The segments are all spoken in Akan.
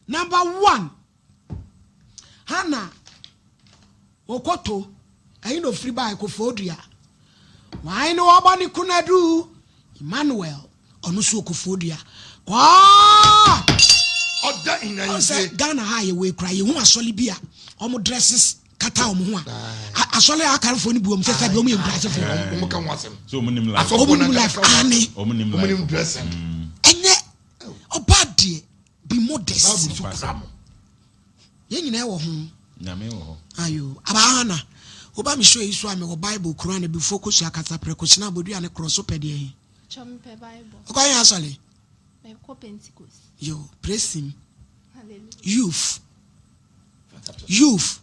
Number one, Hannah Okoto, ɛyi na ofiri baa Koforidua. Wɔn ne wɔbɔ ne kunadu Emmanuel, ɔno nso Koforidua. Kɔɔ! Ɔda Ɔn sɛ Ghana ha yɛ wei kura yɛhu asɔle bi a wɔn dresses kata wɔn ho a asɔle a akarefoɔ no bu wɔn sɛ sɛ bi wɔn yɛ nkurasefoɔ. Wɔn ka ho asɛm. So wɔn nim life. Wɔn nim life aane. Wɔn nim Wɔn life. nim dressing. Ɛnyɛ ɔbaa deɛ be modest. Bible nso kura mo. Yɛn nyinaa wɔ ho. Nyame wɔ hɔ. Ayo. Abaa Hana, woba me show yi so a mewɔ Bible, Quran, Abifo, Kosua, Kasaprɛ, Kosina, Abodua ne Korɔ so pɛ deɛ he? Kyɛ mepɛ Bible. Wokɔ he asɔre? Mekɔ Pentecost. Yo, praise him. Hallelujah. Youth. Youth.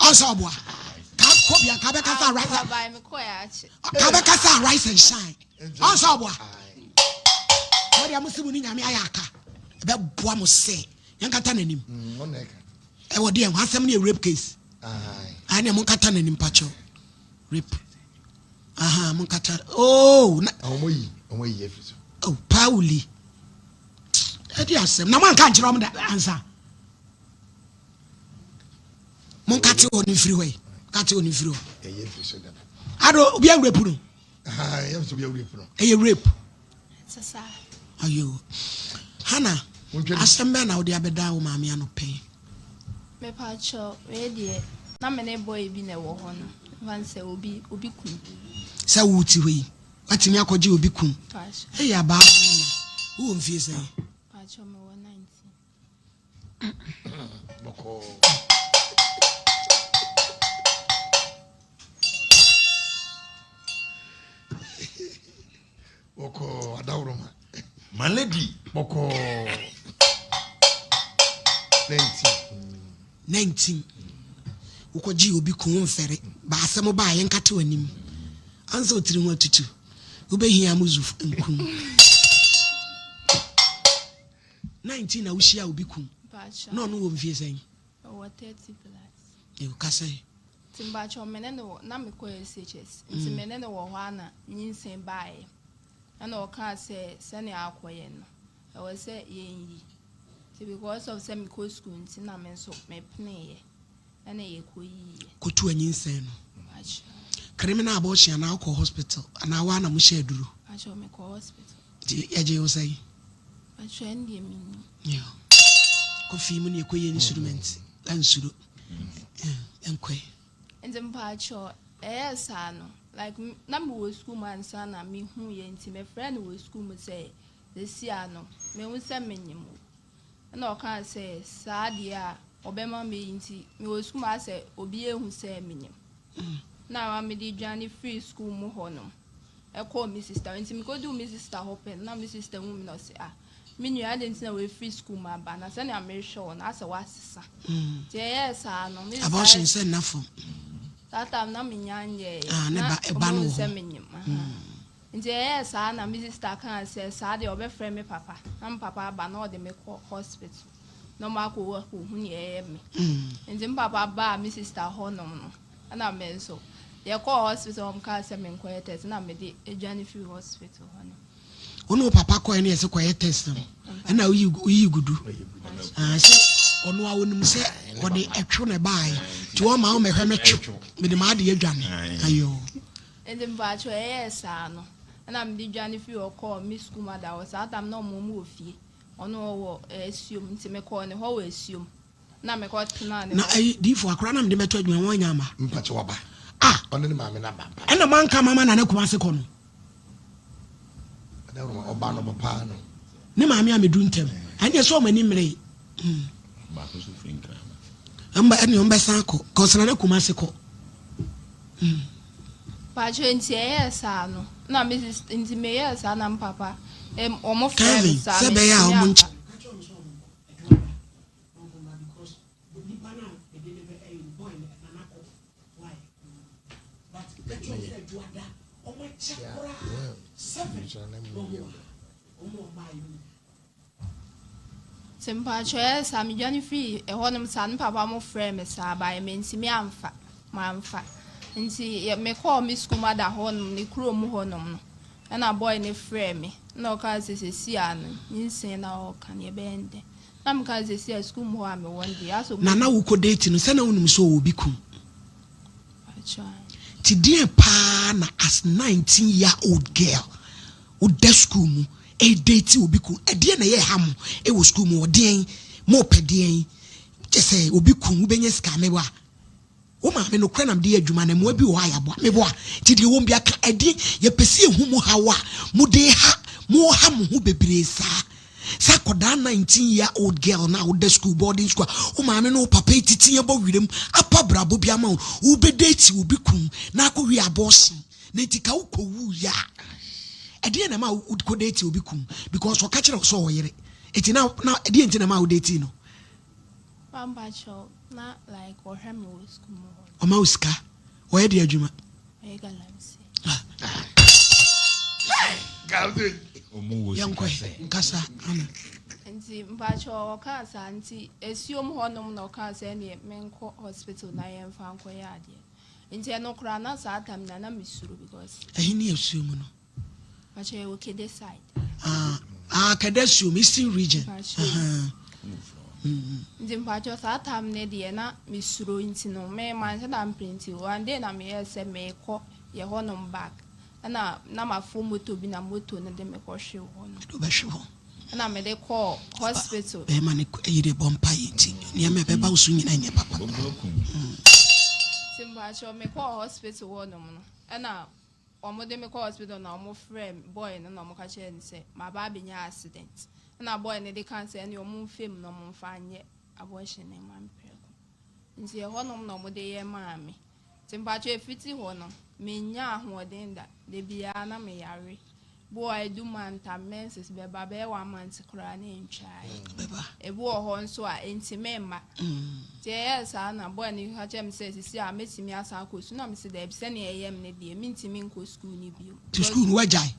Ɔnsɛ ɔboa. Ka kɔ bia ka bɛkasa arise. Abae mekɔ yɛ akye. Ka bɛkasa arise and shine. Ɔnsɛ ɔboa. Wɔde mo se mo ne Nyame ayɛ aka. Ɛbɛboa mo sɛ yɛnkata n'anim. Ɛwɔ deɛ ho asɛm no yɛ rape case. Ayi ne monkata n'anim pakyɛw. Rape. Aha monkata. Oh na. Ɔmo yi ɔmo yi efiri so. Oh Pauli. Ɛdi asɛm na moanka nkyerɛ ɔmo da ansa. Monkate hɔ no mfiri hɔ yi. Kate hɔ no mfiri hɔ. Ɛyɛ efiri so dada. Ado obi awurapu no. Ɛyɛ obi awurapu no. Ɛyɛ rape. Sasa. Ayo. Hana, asɛm bɛn na wode abɛda wo maame ano pɛn? Mepakyɛw, wei deɛ na me ne boy bi na ɛwɔ hɔ no. Mfa no sɛ obi obi kun. Sɛ wote hɔ yi, watumi akɔgye obi kun. Pakyɛw. Ɛyɛ abaa Hana. Wowɔ mfie sɛn? Pakyɛw, mewɔ 19. Bɔkɔɔ. Bɔkɔɔ adaworoma. My lady. Bɔkɔɔ. 19. 19. Wokɔgye obi kun wo mfɛre. Ba asɛm ba a yɛnkate w'anim. Ansa otiri ho atutu. Wobɛhia mo zu nkum. 19 na wohyia obi kun. Pakyɛw. Na ɔno wɔ mfie sɛn? Ɔwɔ 30 plus. Ew, ka sɛn? Nti mpakyɛw me ne no wɔ na mekɔ SHS. Nti me ne no wɔ hɔ a na nyinsɛn baeɛ. Ɛna ɔkaa sɛ sɛnea akɔyɛ no ɛwɔ sɛ yɛnyi. Nti because of sɛ mekɔ school nti na me nso mepeneeɛ. Ɛna yɛkɔyiiɛ. Kɔtu anyinsɛn no. Mpakyɛw. Criminal abortion anaa wokɔ hospital anaa woa na mohyɛ aduro? Mpakyɛw mekɔ hospital. Nti yɛgye wo sɛn? Mpakyɛw ɛno deɛ mennim. Yo. Kɔfii mu ne yɛkɔyɛ instrument. Ansuro. Ɛnkɔe. Nti mpakyɛw ɛyɛɛ saa no like na mewɔ school mu ansa na mehuiɛ nti mefrɛɛ no wɔ school mu sɛ seesei a no mehu sɛ menyem o. Ɛna ɔkaa sɛ saa deɛ a ɔbɛma meyi nti mewɔ school mu asɛ obi ehu sɛ menyem. Na ama mede dwane firi school mu hɔ nom ɛkɔɔ me sister hɔ. Nti mekoduu me sister hɔ pɛ no na me sister hu me na ɔse ah me nua adɛn nti na woafiri school mu aba na sɛnea mehwɛ wo no asɛ woasesa. Nti ɛyɛɛ saa no me sister Abortion sɛ nna fam. Saa time na menya nyɛɛ. Ah, ne Na ba ɛba no ɔmo hu wɔ sɛ hɔ. menyem. Aha. Nti ɛyɛɛ saa na me sister kaa sɛ saa deɛ ɔbɛfrɛ me papa na me papa aba na ɔde me kɔ hospital na ɔmo akɔ akɔhu nea ɛyɛ me. Nti me papa baa me sister hɔnom no ɛna me nso yɛkɔɔ hospital ɔmo kaa sɛ menkɔyɛ test na mede adwane firi hospital hɔ no. Wo ne wo papa kɔɛ ne yɛsɛ kɔyɛ test no ɛna woyi woyi gudu. Ah, sɛ ɔno a onim sɛ ɔde ɛtwo na ɛbaeɛ nti wɔma wo mɛhwɛ me two mede m'ade adwane. Ayo. Nti mpakyɛw ɛyɛɛ saa no ɛna mede dwane firi hɔ kɔɔ me sukuu mada hɔ saa tam na ɔmo ɔmo wɔ fie ɔno ɔwɔ asuom nti mekɔɔ ne hɔ wɔ asuom na mekɔ tenaa ne Na hɔ. ɛyi diifo akora na mede bɛto adwuma wɔn anya ama. Mpakyɛw waba. Ah. Ɔne ne maame no aba mpa. Ɛna manka mama nana Kumase kɔ no. Adaworoma ɔba no papa no. Ne maame a medu ntɛm. Ɛne ɛsɛ ɔmo ani mmere. Baako so firi Nkran ba. Mba ɛne ɔmo bɛsan akɔ. Kɔsena nana Kumase kɔ. Mpakyɛw nti ɛyɛɛ saa no na me sis nti meyɛɛ saa na me papa em ɔmo frɛɛ me Calvin saa sɛ bɛyɛ a mentumi ɔmo amfa. nkyɛ. Nti mpakyɛw ɛyɛɛ saa medwane firi ɛhɔnom saa no me papa mo frɛɛ me saa baeɛ mentumi amfa mamfa nti yɛ mekɔɔ me sukuu mada hɔnom ne kurom hɔnom no ɛna boy ne frɛɛ me na ɔkaa sɛ sɛsi a no nyinsɛn na ɔka no yɛbɛyɛ no dɛn. Na meka no sɛsi a sukuu mu hɔ a mewɔ no deɛ asɛ ɔmo. Na na wokɔ date no sɛ na wonim sɛ ɔwɔ obi kun? Nti deɛn paa na as 19 year old girl woda sukuu mu ɛredate obi kun? Ɛdeɛn na ɛyɛ ɛha mo ɛwɔ sukuu mu hɔ? Deɛn? Mopɛ deɛn? Kyɛ sɛ obi kun wobɛnya sika meboa? Wo maame, nokorɛ na mede yɛ adwuma na mmoa bi wɔ hɔ a yɛaboa. Meboa. Nti deɛ ɛwɔ mu biara ka ɛdeɛn? Yɛpɛ sɛ yɛhu mo haw a mode ha, moha mo ho bebree saa. Sɛ akwadaa 19 year old girl no a woda school, boarding school a wo maame ne wo papa retiti abɔ wiram apɔ abrabɔ bi ama wo, wobɛ date obi kun na akɔ wie abortion na nti ka wokɔ wuiɛ a, ɛdeɛn na ɛma wokɔ date obi kun? Because ɔka kyerɛ wo sɛ ɔwɔ yere. Nti na na ɛdeɛn nti na ɛma wo date no? Pampa kyɛw na like ɔhwɛ me wɔ school mu hɔ. Ɔma wo sika? Ɔyɛ deɛ adwuma? Ɔyɛ galamsey. Yɛnkɔ nkasa ana. Nti mpakyɛw ɔkaa saa nti esuom hɔ nom na ɔkaa sɛ ɛneɛ menkɔ hospital na yɛnfa nkɔyɛ adeɛ. Nti ɛno koraa na saa tam na na mesuro because. Ɛhe ne esuom no? Pakyɛ yɛwɔ Kede side. Ah, ah Kede Asuom, Eastern region. Pakyɛ. Nti mpakyɛ saa time ne deɛ na mesuro nti no me manhyɛ da mpere nti one day na meyɛɛ sɛ meekɔ yɛ hɔnom back ɛna na mafo moto bi na moto no de me kɔhwe hɔ no. Ɛde wobɛhwe hɔ. Ɛna mede kɔɔ hospital. Bɛrima ne yere bɔ mpa yɛ nti nneɛma ɛbɛba wo so nyina nyɛ papa. Nti mpakyɛ mekɔɔ hospital hɔnom no ɛna Wɔde me kɔɔ hospital na wɔfrɛɛ boy no na wɔka kyerɛɛ no sɛ maba abɛnya accident. Ɛna boy no de kaa sɛ ɛneɛ wɔmfa mu na wɔmfa nyɛ abortion no mma me prɛko. Nti ɛhɔnom na wɔde yɛ maa me. Nti mpakyɛ ɛfiti hɔ no, mennya ahoɔden da. Da biara na meyare. Bi wɔ hɔ a edu month a menses bɛba bɛyɛ one month koraa na ɛntwaeɛ. Ebi wɔ hɔ nso a ɛntumi mma. Nti ɛyɛɛ saa na boy no ka kyerɛɛ me sɛ sisi a mɛtumi asan akɔ sukuu na mese daabi sɛnea ɛyɛ me no deɛ mentumi nkɔ sukuu no bio. Nti sukuu no woagyae?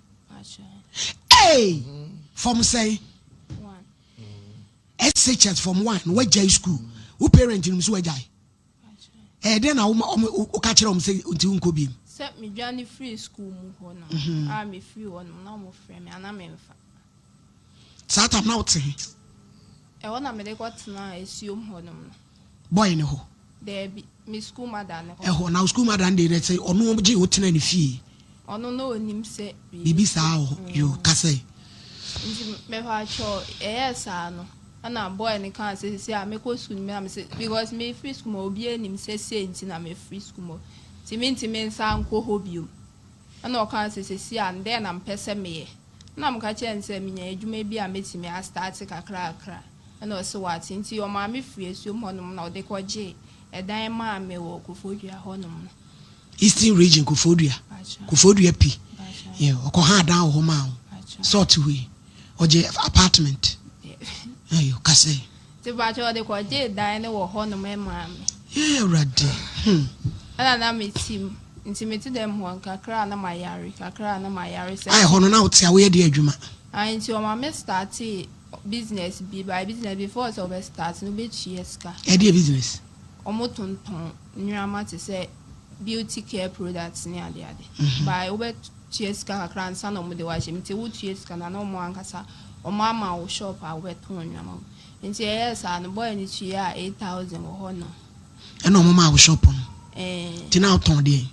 Hey! Form sɛn? One. SHS form one no woagyae sukuu. Wo parent nim sɛ woagyae? Ɛyɛ dɛn na woma wɔn woka kyerɛ wɔn sɛ nti wonkɔ biem? Sɛ medwane firii sukuu mu hɔ no a mefiri hɔ nom na wɔfrɛ me a na memfa. Saa tam na wote he? Ɛhɔ na mede kɔtenaa asuom hɔ nom no. Boy no hɔ? Daabi, me sukuu mada no hɔ. Ɛhɔ, na wo sukuu mada no deɛ sɛ ɔno gyee wo tenaa ne fie? Ɔno na ɔnim sɛ biribi saa wɔ hɔ. Yoo, ka sɛ. Nti mepaakyɛw ɛyɛɛ saa no ɛna boy no kaa sɛ sisi a mekɔ sukuu no me na mese because mefiri sukuu mu obiara nim sɛ sei nti na mefiri sukuu mu nti mentumi nsan nkɔ hɔ bio ɛna ɔkaa sɛ sisi a dɛn na mepɛ sɛ meyɛ ɛna meka kyerɛɛ no sɛ menya adwuma bi a mɛtumi astarte kakrakra ɛna ɔse wate nti ɔmaa me firi asuom hɔnom na ɔde kɔgyee ɛdan maa me wɔ Koforidua hɔnom no. Eastern region Koforidua Koforidua pi yeah ɔkɔ ha dan wɔ hɔ maa wo sɛ ɔte hɔ yi ɔgye apartment ayo kasa yi. Ti pakyɛ ɔde kɔ gye dan no wɔ hɔ nom maa me. Yee awurade hmm. Ɛna na me ti mu nti me te dɛm hɔ kakra na ma yare kakra na ma yare sɛ. Ayɛ hɔ no na wote a woyɛ deɛ adwuma. Ayi nti ɔma me startee business bi by business before sɛ ɔbɛ start no wobɛtua sika. Ɛdeɛ business. Ɔmo tontɔn nnoɔma te sɛ beauty care products ne ade ade. But wobɛtua sika kakra ansa na ɔmo de wo ahyɛ mu. Nti wotua sika no a na ɔmo ankasa ɔmo ama wo shop a wobɛtɔn nnoɔma wɔ mu. Nti ɛyɛɛ saa no boy no tuaa 8000 wɔ hɔ nom. Ɛna ɔmo maa wo shop no? Ɛɛ. Nti na wotɔn deɛn?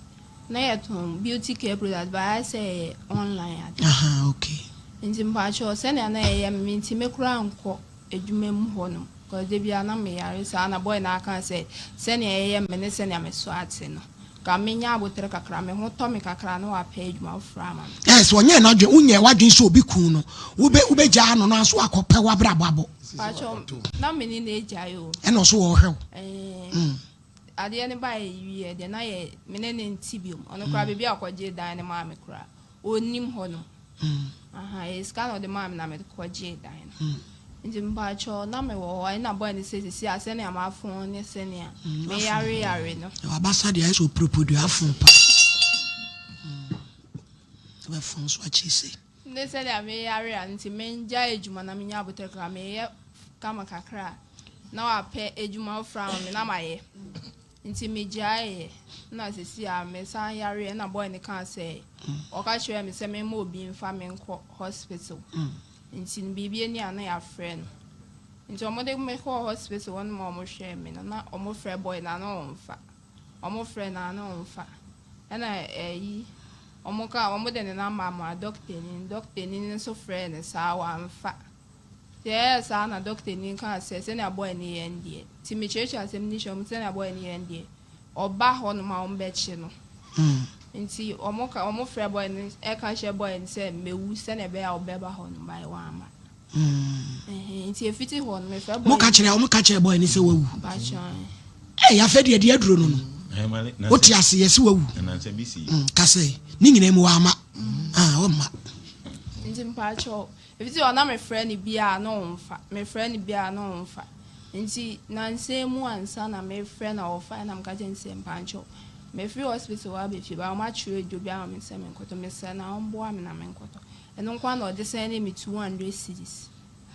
Na yɛtɔn beauty care products but ayɛ sɛ ɛyɛ online ade. Ahaa okay. Nti mpakyɛw sɛnea na ɛyɛ me mentumi koraa nkɔ adwuma mu hɔ nom cause da biara na me yare saa na boy no aka sɛ sɛnea ɛyɛ me ne sɛnea me so ate no nka me nya abotere kakra me ho tɔ me kakra na wapɛ adwuma foforɔ ama me. Yes ɔnyɛɛ n'adwene wonyɛɛ w'adwene sɛ obi kun no wobɛ wobɛgyaa no nanso wakɔ pɛ w'abrabɔ abɔ. Pakyɛw na me ne no agyae o. Ɛna ɔso ɔɔhwɛ wo. Ɛɛ adeɛ no baeɛ wieɛ deɛ na yɛ me ne no nte biom ɔno koraa baabi a ɔkɔgyee dan no maa me koraa ɔnnim hɔ nom. Aha, ɛyɛ sika na ɔde maa me na mede kɔgyee dan no. Nti mpakyɛw na mewɔ hɔ ɛna boy no sɛ sisi a sɛnea mafon ne sɛnea meyare yare no. Wabasa deɛ ayɛ sɛ opuropodua afon pa. Wobɛfon so akyiri sei. Ne sɛnea meyare a nti mengyae adwuma na menya abotare kakra meyɛ kama kakra a na wapɛ adwuma foforɔ ama me na mayɛ. Nti megyaeɛ na seesei a mesan yareɛ na boy no kaa sɛ ɔka kyerɛɛ me sɛ memma obi mfa me nkɔ hospital nti no biribi ani a na yɛafrɛ no. Nti ɔmo de me kɔɔ hospital hɔ nom a ɔmo hwɛɛ me no na ɔmo frɛ boy no a na ɔnfa. Ɔmo frɛ no a na ɔnfa. Ɛna ɛyi ɔmo ka ɔmo de ne number maa dɔktani no, dɔktani no nso frɛɛ no saa wamfa. Nti ɛyɛɛ saa na dɔktani no kaa sɛ sɛnea boy no yɛ no deɛ, nti mekyerɛkyerɛ asɛm no kyerɛ ɔmo sɛnea boy no yɛ no deɛ ɔba hɔ nom a ɔmo bɛkye no. Nti ɔmo ka ɔmo frɛ boy no ɛka kyerɛ boy no sɛ mewu sɛnea ɛbɛyɛ a ɔbɛba hɔ nom but wamma. Nti efiti hɔ no mefrɛ boy. Mo ka kyerɛ ɔmo ka kyerɛ boy no sɛ wawu. Ɛy afɛ deɛ deɛ aduro no no. Wote ase yɛsi wawu. Kasɛ ne nyinaa mu wama. Ah ɔmma. Nti mpakyɛw efiti hɔ na mefrɛ no bi a na ɔmfa mefrɛ no bi a na ɔmfa nti nansa mu ansa na mefrɛ na ɔfa na meka kyerɛ no sɛ mpakyɛw mefiri hospital hɔ abɛfie ba ɔmo atwerɛ aduro bi ama me sɛ menkɔtɔ mesrɛ na ɔmboa me na menkɔtɔ. Ɛno nko ara na ɔde sɛndee me 200 cedis.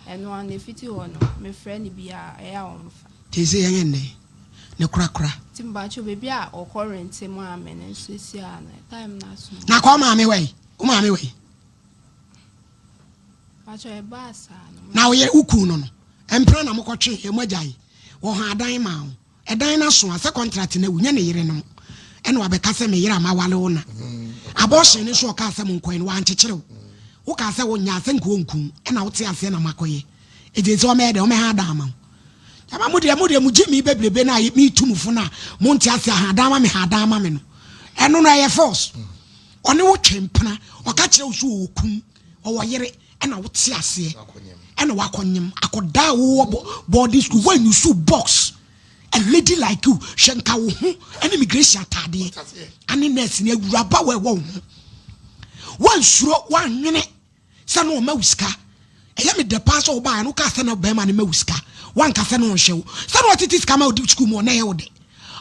Ɛno ara no, ɛfiti hɔ no, mefrɛ no biara a, ɛyɛ a ɔmfa. Nti ɛsei yɛnyɛ no dɛn? Ne korakora. Nti mpakyɛw baabi a ɔkɔ rente maa me no nso seesei ara no, time no aso. Na kɔ maame hɔ ɛ? Wo maame wɔ he? Mpakyɛw ɛbaa saa no. Na wo yere, wo kunu no no, mpena na mokɔtwee ɛ, moagyae? Wɔhaa dan maa wo. Ɛdan no aso a, sɛ contract no awu, nyɛ ne yere no ɛna wabɛka sɛ me yere a mawale wo na abortion no nso ɔkaa sɛ monkɔyɛ no wankyekyere wo. Wokaa sɛ wonyɛ a sɛ nka ɔnku wo ɛna wote aseɛ na moakɔyɛ. Ɛti sɛ ɔmɛyɛ dɛ ɔmɛha adan ama wo. Gyama mo deɛ mo deɛ mo gye me bebrebe no a metu mo fo no a monte aseɛ ha adan ma me ha adan ma me no. Ɛno no ɛyɛ force. Ɔne wo twe mpena ɔka kyerɛ wo so ɔwɔ kun ɔwɔ yere ɛna wote aseɛ ɛna wakɔnyem akɔdaa wowɔ boarding school woanyusu box a lady like you hwɛ nka wo ho ɛne immigration ataadeɛ ane nurse ne awuraba wɔ ɛwɔ wo ho wansuro wanwene sɛ na ɔma wo sika ɛyɛ me dɛ paa sɛ wobaeɛ no wokaa sɛ na bɛrima no ma wo sika wanka sɛ na ɔnhwɛ wo sɛ na ɔtete sika ma wodi sukuu mu ɔna ɛyɛ wo dɛ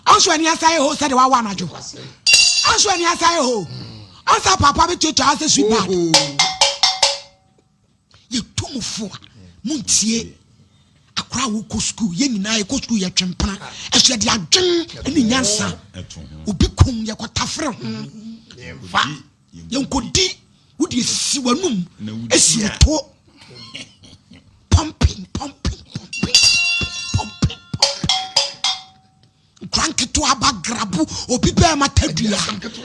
ɔnso ani asa yɛ ho sɛdeɛ wawa anadwo ɔnso ani asa yɛ ho ɔnsa papa bɛtuatua asɛ sweet bad yɛtu mo fo a montie akora a wokɔ sukuu yɛn nyinaa yɛkɔ sukuu yɛtwe mpena ɛso yɛde adwen ne nyansa obi kum yɛkɔtafere ho yɛnkɔdi wode asi w'anum asi wo to pumping pumping pumping pumping nkura nketewa aba grabu obi bɛɛ ma tadua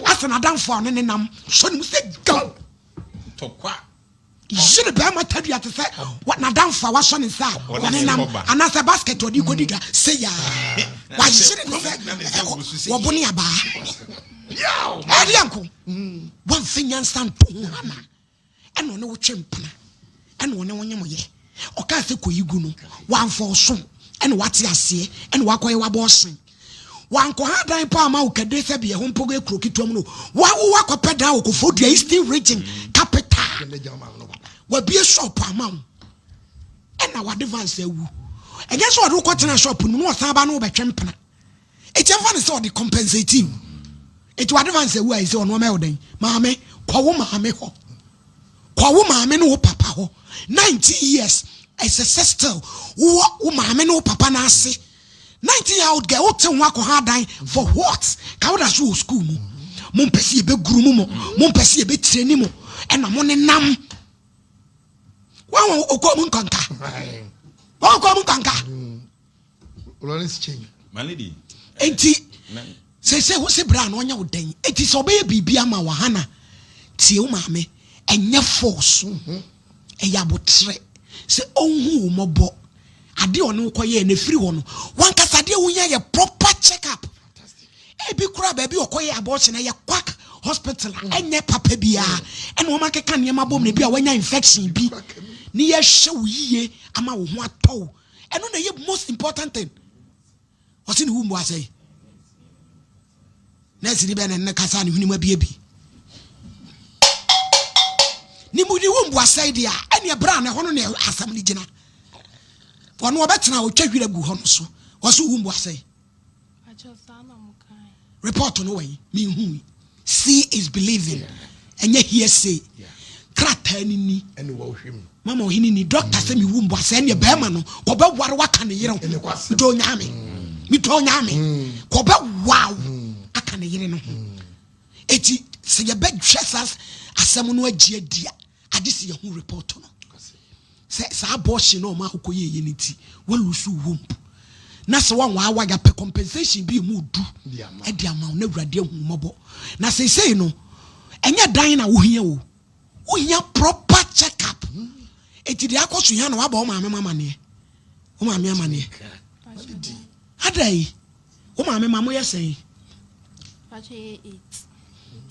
asɛ n'adamfo a ɔne ne nam sɔ ne mu sɛ gaw tɔkwa yere bɛrima tadua te sɛ n'adamfo a wasɔ ne nsa a ɔne nam anaasɛ basket ɔde kɔdi dwa sɛ yaa wayere ne sɛ wɔbo ne abaa ɛdeɛ nko wamfa nyansa nto ho hana ɛna ɔne wo twe mpena ɛna ɔne wo nyem yɛ ɔkaa sɛ kɔyi gu no wamfa ɔsom ɛna wate aseɛ ɛna wakɔyɛ wabɔ ɔsen wankɔha dan pa ama wo kɛde sɛ beɛ ho mpo kuro ketewa mu no wawo wakɔpɛ dan wɔ Koforidua Eastern Region capital wabie shop ama wo ɛna wade vans awu ɛnyɛ sɛ ɔde wokɔtena shop no mu na ɔsan ba no wobɛtwe mpena ɛti ɛmfa ne sɛ ɔde compensate wo ɛti wade vans awu a ɛsɛ ɔno ɔmɛyɛ wo dɛn maame kɔ wo maame hɔ kɔ wo maame ne wo papa hɔ 19 years ɛsɛ sɛ still wowɔ wo maame ne wo papa no ase 19 year old girl wote ho akɔha adan for what ka woda so wɔ school mu mompɛ sɛ yɛbɛguru mu mo mompɛ sɛ yɛbɛtirani mo ɛna mo ne nam wɔn ɔkɔ mu nkanka wɔn ɔkɔ mu nkanka nti sese wo se bra na ɔnyɛ wo dɛn eti sɛ ɔbɛyɛ biribi ama wɔ ha na tie wo maame ɛnyɛ force ɛyɛ abotrɛ sɛ ɔnhu wo mmɔbɔ adeɛ ɔne wo kɔyɛɛ na efiri hɔ no wankasa adeɛ wonya yɛ proper check up ebi kura baabi ɔkɔyɛ abortion ɛyɛ quack hospital a ɛnyɛ papa biara ɛna wɔn akeka nneɛma bom na ebi a wanya infection bi ne yɛhwɛ wo yie ama wo ho atɔ wo ɛno na ɛyɛ most important thing ɔsi ne wumbu asɛe nurse ni bɛn na ne kasa ne hwene mu abie bi ne mu ne wumbu asɛe deɛ a ɛne ɛbrɛ a na ɛhɔ no na asɛm no gyina wɔn ɔbɛtena a ɔtwa hwira gu hɔ no so wɔso wumbu asɛe report no wɔ yi mehu see is believing ɛnyɛ hearsay krataa ni ni mama ɔhene ni doctor sɛ mewu mbɔ asɛ ɛneɛ bɛrima no kɔbɛware waka ne yere ho medɔ onyame medɔ onyame kɔbɛwaw aka ne yere no ho eti sɛ yɛbɛhwɛ saa asɛm no agye adi a agye sɛ yɛho report no. Sɛ saa abortion no a ɔma wokɔ yɛɛyɛ no nti wa lose wo womb na sɛ wanwaawa yɛapɛ compensation bi emu du de ama wo na awurade ahu wo mmɔbɔ. Na seesei no ɛnyɛ dan na wohia o, wohia proper check up. Eti deɛ akɔ so hia na wabɔ wo maame ma amaneɛ. Wo maame amaneɛ. Ada yi, wo maame ma moyɛ sɛn?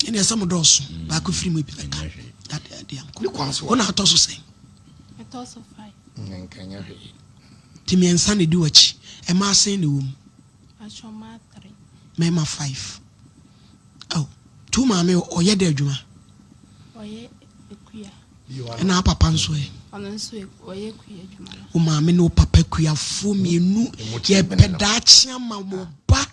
Ɛne ɛsɛ mo dɔɔso. Mm. Baako firi mu ebi bɛka. Ade ankɔ. Wo na atɔ so sɛn? Ti mmiɛnsa na edi w'akyi. Ɛmaa sɛn na ɛwɔ mu? Mmarima five. Oh, tu maame ɔyɛ dɛ adwuma. Ɔyɛ ekuya. Ɛna papa nso ɛ. Ɔno nso ɔyɛ kuya adwuma. Wo maame ne wo papa kuyafoɔ mmienu yɛpɛ daakye ama mo ba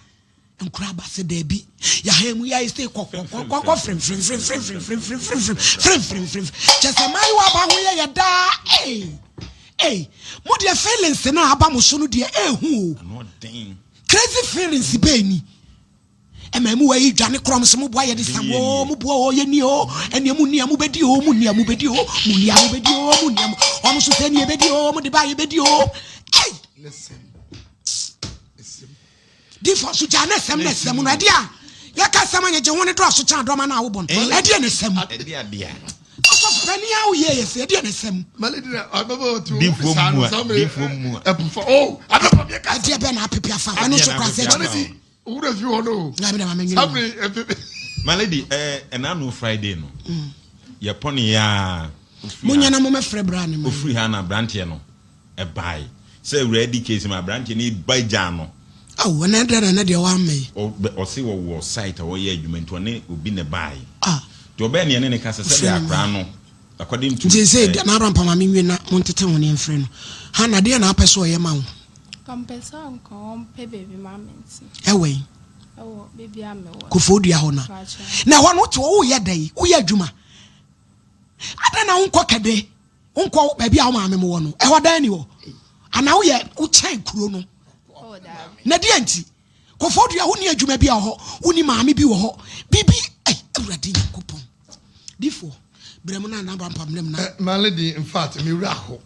nkura aba sɛ daabi yɛha mu yɛayɛ sɛ kɔkɔkɔkɔ fremfremfremfremfremfremfremfremfremfrem kyɛ sɛ maayewa aba ho yɛ yɛ daa ei ei mo deɛ feelings no a aba mo so no deɛ ɛɛhu o crazy feelings bɛɛ ni ɛma mu wayi dwane korɔm sɛ moboa yɛde sam o moboa o yɛni o ɛneɛ mu nni a mobɛdi o mu nni a mobɛdi o mu nni a mobɛdi o mu nni a ɔmo so sɛ ne yɛbɛdi o mo de ba yɛbɛdi o ei difo so gya ne sɛm ne sɛm no ɛde a yɛka sɛm anyegye ho ne dɔɔso kyɛn adɔma no a wobɔ no ɛdeɛ ne sɛm ɔsɔfo panin a woyɛ yɛ sɛ ɛdeɛ ne sɛm ɛdeɛ bɛ na apepe afa ɛno nso kora sɛ kyerɛ Wura fi hɔ no. Na mi na ma mi nwene. Sabri My lady, eh, ɛna no Friday no. Mm. Yɛ pɔne ya. Mo nyɛ na mo mɛfrɛ bra ne ma. Ofiri ha na abranteɛ no ɛbae. Sɛ awura di case ma abranteɛ no ba gya no. Awo ɛnɛ dɛ na ɛnɛ deɛ wamma yi. Ɔse wɔwɔ site a wɔyɛ adwuma nti ɔne obi na ɛbae. Ah. Nti ɔbɛɛ ne ɛne ne kasa sɛdeɛ akora no according to. Nti sɛ eh, na abrampa ma menwie na montete ho ne ɛmfrɛ no. Ha na deɛ na apɛ sɛ ɔyɛ ma wo. Nka mepɛ sɛ nka wɔmpɛ baabi ma me ntena. Ɛwɔ yi? Ɛwɔ baabi a mewɔ. Kofoɔ dua hɔ na. Na ɛhɔ no wote hɔ woyɛ dɛn? Woyɛ adwuma? Adɛn na wonkɔ kɛde? Wonkɔ baabi a wo maame mo wɔ no? Ɛhɔ dan ni hɔ? Anaa woyɛ wokyɛn kuro no? Oh, na deɛ nti? Kofoɔ dua wonni adwuma bi a wɔ hɔ, wonni maame bi wɔ hɔ, biribi ɛy Awurade Nyankopɔn. Difoɔ, brɛ mu na anaba mpammerɛ mu na. Eh, my lady, in fact, me wura ho.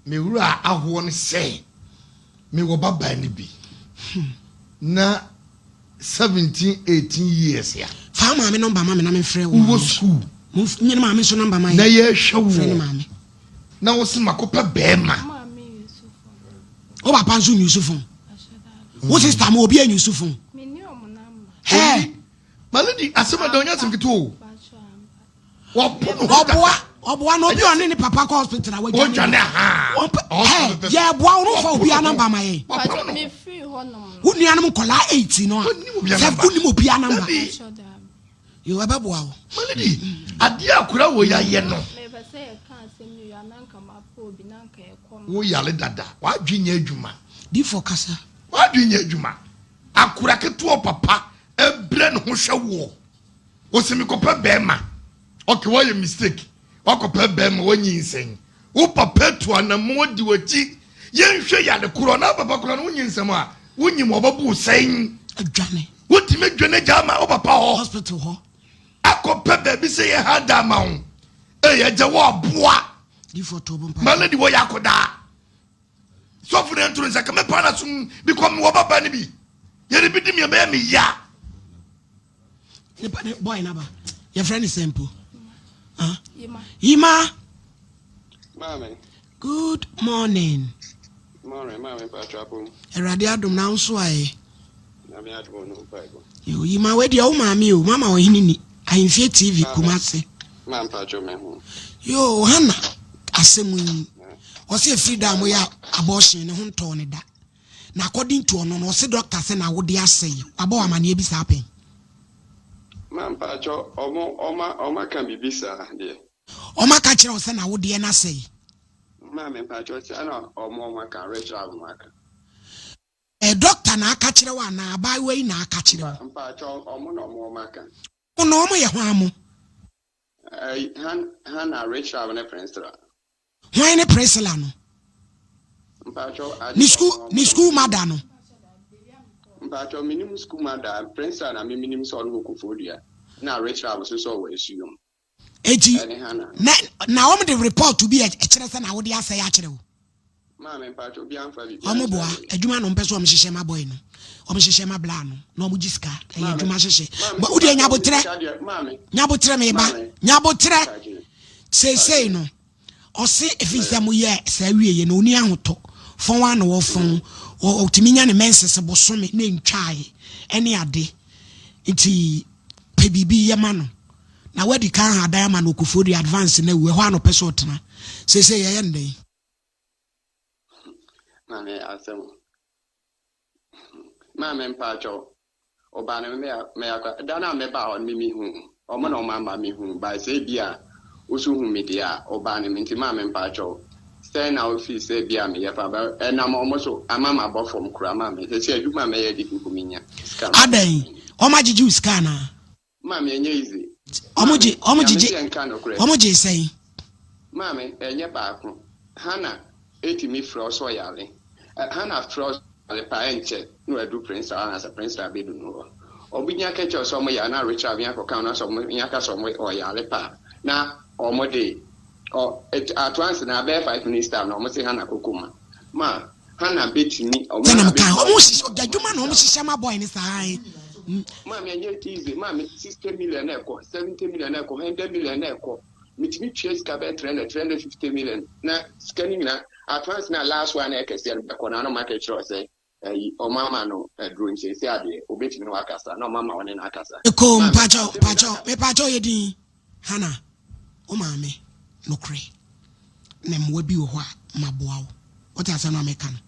Me wura ahoɔ ne sɛ, me wɔ babaa no bi. Na 17, 18 years ya. Fa maame nɔmba ma me na me frɛ wo. Wowɔ school. Nye ne maame nso nɔmba ma yɛ. Na yɛhwɛ wo. Frɛ ne maame. Na wo se makɔpɛ bɛɛma. Wo papa nso nyusu phone. Wo sister mo obi anyusu phone. Hey. My lady, asɛm a da ɔnyɛ asɛm ketewa o. Ɔboa ɔboa na obi ɔne ne papa kɔ hospital a wadwane ne yɛ boa wo no fa obi anamba ma yɛn. Wo nuanom nkɔlaa 8 no a sɛ wonim obi anamba. Yo ɛbɛboa wo. My lady, adeɛ akora wɔ yɛayɛ no. Wo yare dada, w'adwene nyɛ adwuma. Difo kasa. W'adwene nyɛ adwuma. Akora ketewa papa ɛbrɛ ne ho hwɛ woɔ. Wose mekɔpɛ bɛɛma. Okay, woayɛ mistake. Woakɔpɛ bɛɛma, woanyinsɛn. Wo papa atu anamɔ adi w'akyi. Yɛnhwɛ yare korɔ na papa korɔ no wonyinsɛm a, wonyim ɔbɛbo wo sɛn. Adwane. Wotumi dwane gya ama wo papa hɔ. Hospital hɔ. Akɔpɛ baabi sɛ yɛ ha da ama wo. Ee, agya wɔ aboa. Ma lady wɔ yɛ akɔdaa. Sɔfo no ntoro nsa ka mɛpa na som bi kɔ mewɔ baba no bi. Yɛde bi di mi ɛbɛyɛ me ya. Nipa ne boy naba. Yɛfrɛ ne sɛ mpo. Yima. Maame. Good morning. Morning, maame mpatsɔ abom. Awurade adom na nso ayɛ. Nyame adom no mpaebɔ. Yo, Yima wei deɛ wo maame o, mama ɔhene ni, Ahemfie TV, Kumasi. Ma mpatsɔ me ho. Yo, Hana asɛm yi, ɔsɛ efiri da a moyɛ abortion ne ho ntɔɔ ne da. Na according to ɔno no, ɔse doctor sɛ na wode asɛe. Wabɔ wo amaneɛ bi saa pɛn? Ma mpatsɔ, ɔmo ɔma ɔma ka biribi saa deɛ. Ɔmo aka kyerɛ wo sɛ na wodeɛ no asɛe? Maame mpatsɔ saa na ɔmo ɔmo aka, Rachel ɔmo aka. Ɛyɛ doctor na aka kyerɛ wo anaa abaayewa yi na aka kyerɛ wo? Mpatsɔ ɔmo na ɔmo ɔmo aka. Ɔmo na ɔmo yɛ hwan mo? Ɛɛ Han Hannah, Rachel ne Priscilla. Hwan ne Priscilla no? Mpatsɔ ade Ne school ne school mother no? Mpatsɔ menim school mother, Priscilla na me menim sɛ ɔno wɔ Koforidua, na Rachel nso sɛ ɔwɔ Asuom. Eti Ɛne Hannah. na na wɔn de report bi a ɛkyerɛ sɛ na wode asɛe akyerɛ wo. Maame mpakyɛ obiara nfa biribiara Wɔn boa nkyerɛ me. adwuma na wɔn pɛ sɛ wɔn hyehyɛ ma boy no. Wɔn hyehyɛ ma bla no na wɔn gye sika. Ɛyɛ Maame, adwuma hyehyɛ. maame Ba wodeɛ mpakyɛ nyabotrɛ. sika deɛ maame, Nyabotrɛ me ba. maame, Nyabotrɛ. mpakyɛ, Seesei mpakyɛ. no ɔse ɛfiri sɛ moyɛ saa wieɛ no ɔni ahotɔ. Fɔn ara na wɔfɔn. Ɔtumi nya ne menses bosome na ɛntwae ɛne ade. Nti pɛ biribi yɛ ma no. Na wadi kan ha dan ama no Okufuo de advance no awu. Ɛhɔ ara na ɔpɛ sɛ ɔtena. Seesei yɛyɛ no dɛn? Maame asɛm. Maame mpakyɛw. Ɔbaa no me me akɔ da no a mebaa hɔ no me mehu ɔmo na ɔmo ama me hu by sɛ ebi a woso hu me deɛ a ɔbaa no me nti maame mpakyɛw sɛn na wofi sɛ ebi a meyɛ fa bɛ ɛnam ɔmo so ama mabɔ fam koraa maame sɛsɛ adwuma a mɛyɛ de bi mpo menya sika Adɛn? Ɔmo agyegye wo sika anaa? Maame ɛnyɛ easy. Ɔmo gye Maame, ɔmo Nyame gyegye sɛ nka nokorɛ. ɔmo gyee sɛn? Maame, ɛnyɛ baako. Hannah ɛtumi frɛ wo sɛ ɔyare. Ɛ Hannah frɛ wo sɛ ɔyare paa ɛnkyɛ na wadu Prince hɔ anaasɛ Prince abɛdu no hɔ. Ɔmo nya ka kyerɛ wo sɛ ɔmo yare na Rachel nya kɔka ho na sɛ ɔmo nya ka sɛ ɔmo ɔyare paa na ɔmo de ɔ at at once na abɛyɛ 5 minutes time na ɔmo se Hannah kɔ coma. Ma Hannah bɛtumi ɔmo Sɛ na Hannah meka bɛtumi ɔmo hyehyɛ adwuma na ɔmo hyehyɛ ma boy ne saa yi. Maame ɛnyɛ easy maame 60 million na ɛkɔ 70 million na ɛkɔ 100 million na ɛkɔ metumi tua sika bɛyɛ 300 350 million na sika no nyinaa advance na last one na ɛkɛseɛ no bɛkɔ na ɔmo aka kyerɛ sɛ ɛyi ɔmo ama no aduro nkyɛn sɛ adeɛ obetumi no wakasa na ɔmo ama ɔne no akasa. Eko Maame mpakyɛw asɛm mpakyɛw mepakyɛw yɛ din Hannah wo maame nokorɛ na mmoa bi wɔ hɔ a maboa wo wote asɛm no a meka no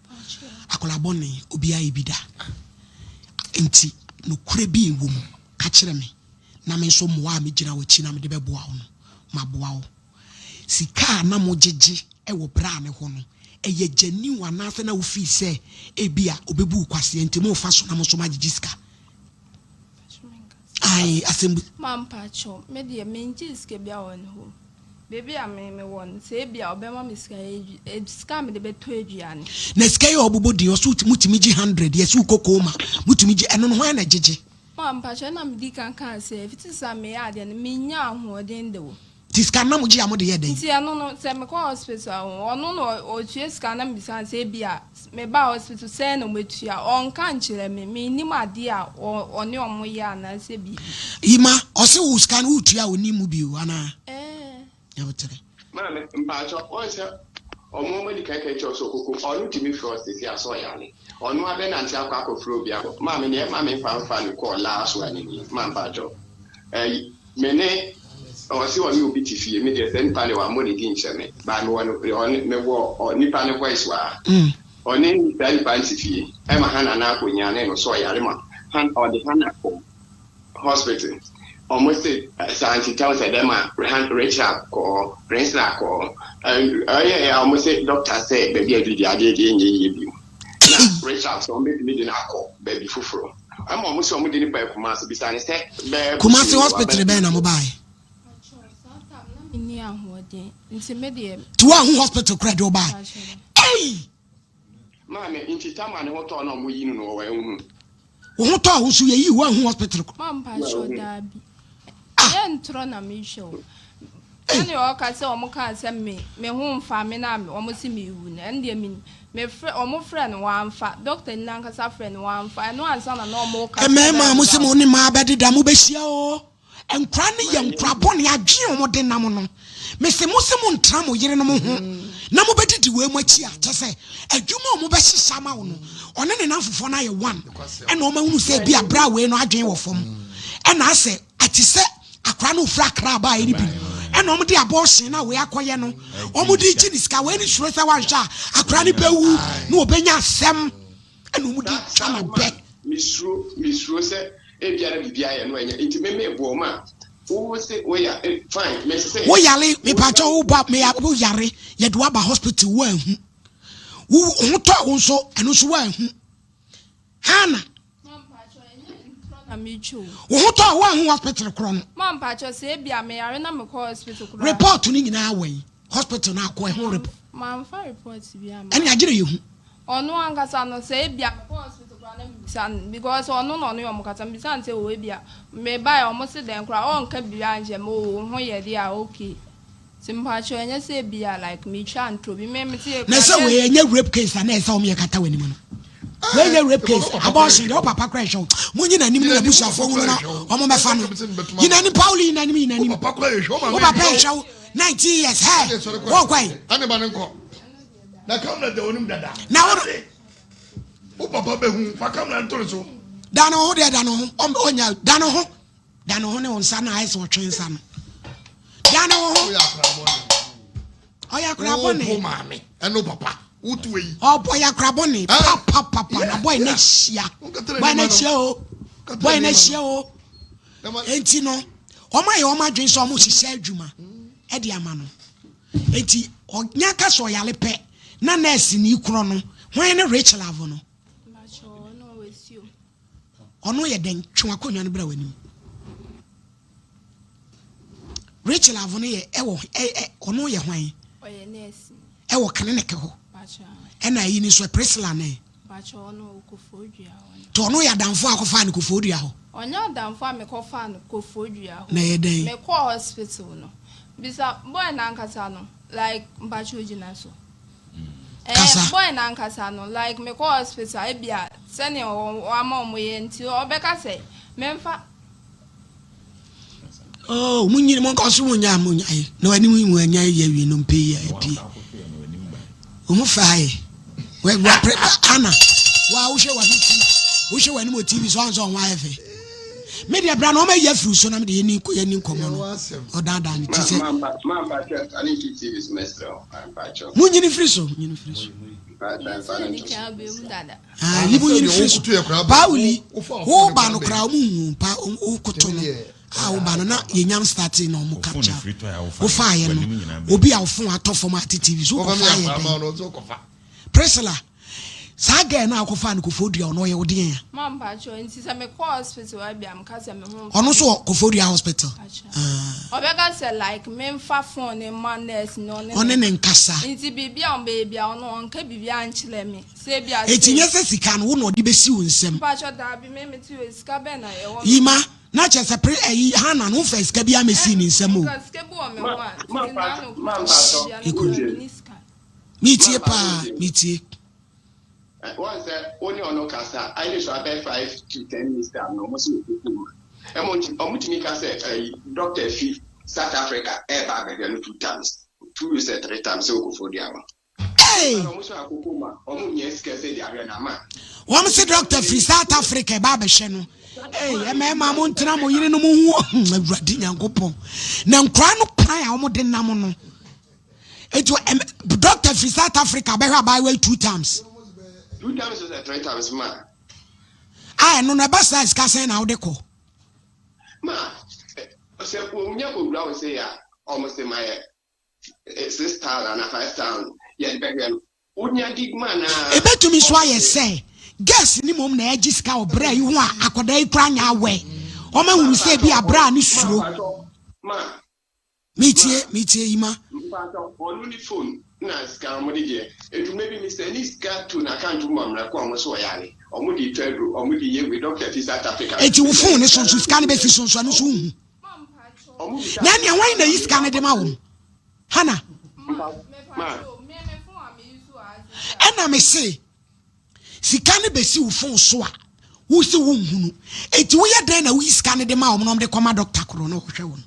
akwadaa bɔne obiara yɛ bi da nti nokorɛ bi wɔ mu ka kyerɛ me na me nso mmoa a megyina w'akyi na mede bɛboa wo no maboa wo sika a na mogyegye wɔ berɛ a ne hɔ no ɛyɛ genuine anaasɛ na wofii sɛ ebi a obɛbu wo kwaseɛ nti mofa so na mo nso moagyegye sika ae asɛm bi Ma mpakyɛw, me deɛ mengye sika bi a wɔ ne hɔ. Baabi a me mewɔ no, sɛ ebi a ɔbɛma me sika sika a mede bɛtɔ aduane. Na sika yi a ɔbobɔ din ɔso mutumi gye 100 yɛsɛ wokɔ koma mutumi gye ɛno no hwan na gyegye? Ma mpakyɛw na medi kan kaa sɛ fiti sɛ meyɛ adeɛ no menya ahoɔden de wo. Nti sika no na mogye a mode yɛ dɛn? Nti ɛno no sɛ mekɔ hospital a ɔno na ɔtua sika na mebisa no sɛ ebi a meba hospital sɛn na ɔmatua ɔnka nkyerɛ me mennim adeɛ a ɔne ɔmo yɛ anaasɛ biribi. Yima ɔse wo sika no wotua a ɔnnim mu bio anaa? Ɛɛ. Nyabotere. Maame mpakyɛw wɔn sɛ ɔmo ɔmo adi kan kan kyerɛ sɛ ɔkoko ɔno tumi frɛ ɔsisi asɔ ɔyare ɔno abɛnante akɔ akɔfrɛ obi akɔ maame nea ɛma me nfa nfa no kɔɔ last one ni maame mpakyɛw ɛyi me ne ɔsi ɔne obi te fie me deɛ sɛ nipa ne wa mo ne di nkyɛn me baa me wɔ no ɔne me wɔ nipa ne voice wa ɔne saa nipa ne te fie ɛma ha nana akɔ ne no so ɔyare ma ha ɔde ha na kɔ hospital ɔmo se santi tɛw sɛ dɛm a Rachel kɔɔ Prince kɔɔ ɛyɛ ɔmo se doctor sɛ baabi a didi adeɛ deɛ nyɛ yie bio na Rachel sɛ ɔmo betumi de no akɔ baabi foforɔ ɛma ɔmo sɛ ɔmo de ne ba Kumasi bisa ne sɛ bɛɛ Kumasi hospital bɛn na mo baeɛ? Menni ahoɔden nti me deɛ. Nti woahu hospital kora de wobaeɛ? Ei! Maame nti tama ne ho tɔɔ na ɔmo yi no no wɔwɔ ɛho. Wo ho tɔɔ wo nso yɛyi woahu hospital kora. Ma mpakyɛw daabi. Ɛyɛ ntorɔ na mehwɛ o. Ɛne ɔka sɛ ɔmo kaa sɛ me me ho mfa me na ɔmo se me wu no ɛno deɛ me me frɛ ɔmo frɛ no wɔamfa doctor ni nankasa frɛ no wɔamfa ɛno ansa na na ɔmo ka. Mmarima a mo se mo ne mmaa bɛdeda mo bɛhyia o. Nkora no yɛ nkora bɔne adwene a wɔde nam no. Mese mo se mo ntra mo yerenom ho na mobɛdidi wei mo akyi a kyɛ sɛ adwuma a wɔbɛhyehyɛ ama wo no ɔne ne namfofoɔ no ayɛ one ɛna wɔn ahunu sɛ bi abira wei no adwene wɔ fam ɛna asɛ ate sɛ akora no ofura akra abaa ɛne bi ɛna wɔn de abortion na wei akɔyɛ no wɔn de gye ne sika wei ne suro sɛ wanhwɛ a akora no bɛwu na wɔbɛnya asɛm ɛna wɔn de twa na bɛ. Mesuro mesuro sɛ ebia na biribi ayɛ no ɛnyɛ nti me me boɔ ma wo se woya fine me se. Wo yare mepakyɛ wo ba me wo yare yɛde wo aba hospital wo anhu wo ho tɔ wo nso ɛno nso wo anhu Hana wo ho tɔ wo anhu hospital korɔ no. Ma mpakyɛ sɛ ebia me yare na mekɔ hospital korɔ. Report no nyinaa wɔ yi hospital no akɔ ɛho report. Mamfa report bi ama. Ɛne agyere yɛ hu. Ɔno ankasa no sɛ ebia mekɔ hospital. koraa na mebisa no because ɔno na ɔne ɔmo kasa mebisa no sɛ o ebia mebaeɛ ɔmo se dɛn koraa ɔnka biribiara nkyerɛ me o wo ho yɛ deɛ a okay nti mpakyɛw ɛnyɛ sɛ ebia like metwa ntorɔ bi me mete yɛ Na koraa sɛ dɛn wei ɛnyɛ rape case a na ɛsɛ wɔn yɛ kata w'anim no. Wei nyɛ rape case abortion deɛ wo papa kora ɛhwɛ wo. Mo nyi n'anim ne n'abusuafoɔ hunu na wɔn mɛfa no. Yi n'anim Pauli yi n'anim yi n'anim. Wo papa kora ɛhwɛ wo Wo maame papa ɛhwɛ ɛhwɛ wo 19 years hɛ wo kɔ yi. Ɛne ba ne nkɔ. Na kamera da w'anim dada. Na wo Wo papa bɛhu fa kamera nto ne so. Da ne ho deɛ da ne ho ɔnya da ne ho da ne ho ne wo nsa na ayɛ sɛ ɔtwe nsa no. Da ne ho. Ɔyɛ akora Ɔyɛ akora bɔne. Wo maame ɛne papa wotu eyi. Ɔbɔ yɛ akora bɔne papapapa na bɔyɛ na hyia. Bɔyɛ na hyia o. Bɔyɛ na hyia o. Enti no wɔn ayɛ wɔn adwene sɛ wɔn hyehyɛ adwuma ɛde ama no. Enti ɔnya ka sɛ ɔyare pɛ na nurse ni korɔ no hwan ne Rachel avo no? Ɔno yɛ dɛn? Twe w'akonnwa no bra w'anim. Rachel avo no yɛ ɛwɔ ɛ ɛ ɔno yɛ hwan? Ɔyɛ nurse. Ɛwɔ clinic hɔ. Ɛna ayi ni nso Priscilla ne. Nti ɔno yɛ adamfo a akɔfaa no Koforidua hɔ? Ɔnyɛ adamfo a mekɔfaa no Koforidua hɔ. Na ɛyɛ dɛn? Mekɔɔ hospital no, bisa boy no ankasa no, like mpakyɛw gyina so. Kasa. Ɛɛ boy no ankasa no, like mekɔɔ hospital a, ebia sɛnea wama wɔn yɛ nti ɔbɛka sɛ memfa. Oh, mo nyini mo nkɔ so mo nya mo nya yi na wani mu anya yi awie no mpe yi apie. Wo ho fɛ ayɛ. Wɛ wɛ pre ana. Wa wohwɛ w'ano ti. Wohwɛ w'anim wɔ TV so ansa ɔho ayɛ fɛ. Me deɛ bra na ɔma yi afiri so na me de yɛni yɛni nkɔmmɔ no. Ɔdaadaa ne ti sɛ. Mo nyini firi so, nyini firi so. Ah, li mo nyini firi so. Pauli, wo ba no koraa ɔmo hu pa wo koto no. A wo ba no na yɛnyam starting na ɔmo capture. Wo fa ayɛ no. Obi a wo phone atɔ fam ate TV so wo kɔfa ayɛ dɛn. Priscilla, saa girl no a wokɔfaa no Koforidua ɔno ɔyɛ wo deɛn a? Ma mpakyɛw nti sɛ mekɔ hospital a ebia meka sɛ me ho mfa Ɔno nso wɔ Koforidua hospital? Ah. Ɔbɛka sɛ like memfa phone no mma nurse no ɔne Ɔne ne nkasa. Nti biribi a ɔbɛyɛ biara ɔno ɔnka biribiara nkyerɛ me sɛ ebia Enti sei. nyɛ sɛ sika no wo na ɔde bɛsi wo nsam. Mpakyɛw daabi me mete hɔ yi sika bɛn na ɛwɔ me Yima, na kyerɛ sɛ pre ayi Hannah no womfaa sika biara mmɛsii ne nsam o. Nka sika bi wɔ me ho a tete naano koraa ebia na Ekunu. menni sika. Metie paa, metie. Wɔn sɛ wo ne ɔno kasa ayɛ so abɛyɛ 5 to 10 minutes time na wɔn si wɔ kuku mu. Ɛmo nti wɔn tumi ka sɛ ɛyi doctor fi South Africa ɛɛba abɛhwɛ no two times, two sɛ three times sɛ Koforidua hɔ. Hey! Wɔn so akoko ma wɔn nyɛ sika sɛ de ahwɛ no ama. Wɔn se doctor firi South Africa ɛba abɛhwɛ no. Hey, mmarima mo ntena mo yerenom ho Awurade Nyankopɔn. Na nkora no kwan a wɔn de nam no. Eti doctor firi South Africa bɛhwɛ abaayewa yi two times. Two times or three times ma. A ɛno no ɛba saa sika sɛn na wode kɔ? Ma sɛ wɔnya kɔwura wo se a ɔmo se ma yɛ 6,000 na 5,000 yɛde bɛhwɛ no. Wonya di ma na. Ebetumi nso ayɛ sɛ girls ne mmom na ɛgye sika wɔ bere yi ho a akwadaa yi koraa nyɛ awɛ. Wɔn ahunu sɛ ebi abere a ne suro. Metie, metie yi ma. Mpatsɔ, ɔno ne phone na sika ɔmo de deɛ edwuma bi mi sɛ ne sika to n'account mu amuna kɔ ɔmo so ɔyare ɔmo de twa aduro ɔmo de yɛ wei doctor fi South Africa. Eti wo phone ne so nso sika no bɛsi so nso ɛno nso wohu. Na ɛnea wɔn na yi sika no de ma wɔn. Hana. Ɛna me se sika no bɛsi wo phone so a wosi wo nhunu. Eti woyɛ dɛn na woyi sika no de ma wɔn na wɔn de kɔma doctor koro na ɔhwɛ wɔn.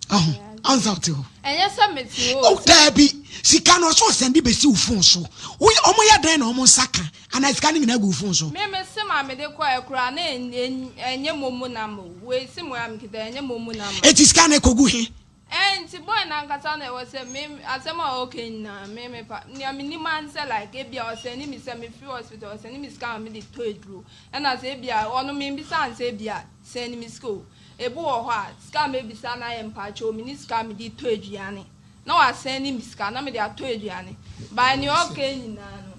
Ɔho ansa wote hɔ. Ɛnyɛ sɛ mete hɔ. Oh, daabi sika no ɔsɛ ɔsɛn de bɛsi wo phone so. Woyɛ wɔn yɛ dɛn na wɔn nsa ka anaa sika no nyinaa gu wo phone so. Me me sim a mede kɔɛ koraa na ɛnyɛ momo number o. Wei sim a mekita ɛnyɛ momo number. Eti sika no ekogu he? Ɛɛ nti boy no ankasa na ɛwɔ sɛ me asɛm a ɔka nyinaa me me pa nea menim ara ne sɛ like ebia ɔsɛne me sɛ mefiri hospital ɔsɛne me sika ma mede tɔ aduro ɛna sɛ ebia ɔno membisa no sɛ ebia sɛne me sika o ebi wɔ hɔ a sika a mebisa no ayɛ mpaakyɛw menni sika a mede tɔ aduane na wasɛne me sika na mede atɔ aduane by nea ɔka nyinaa no.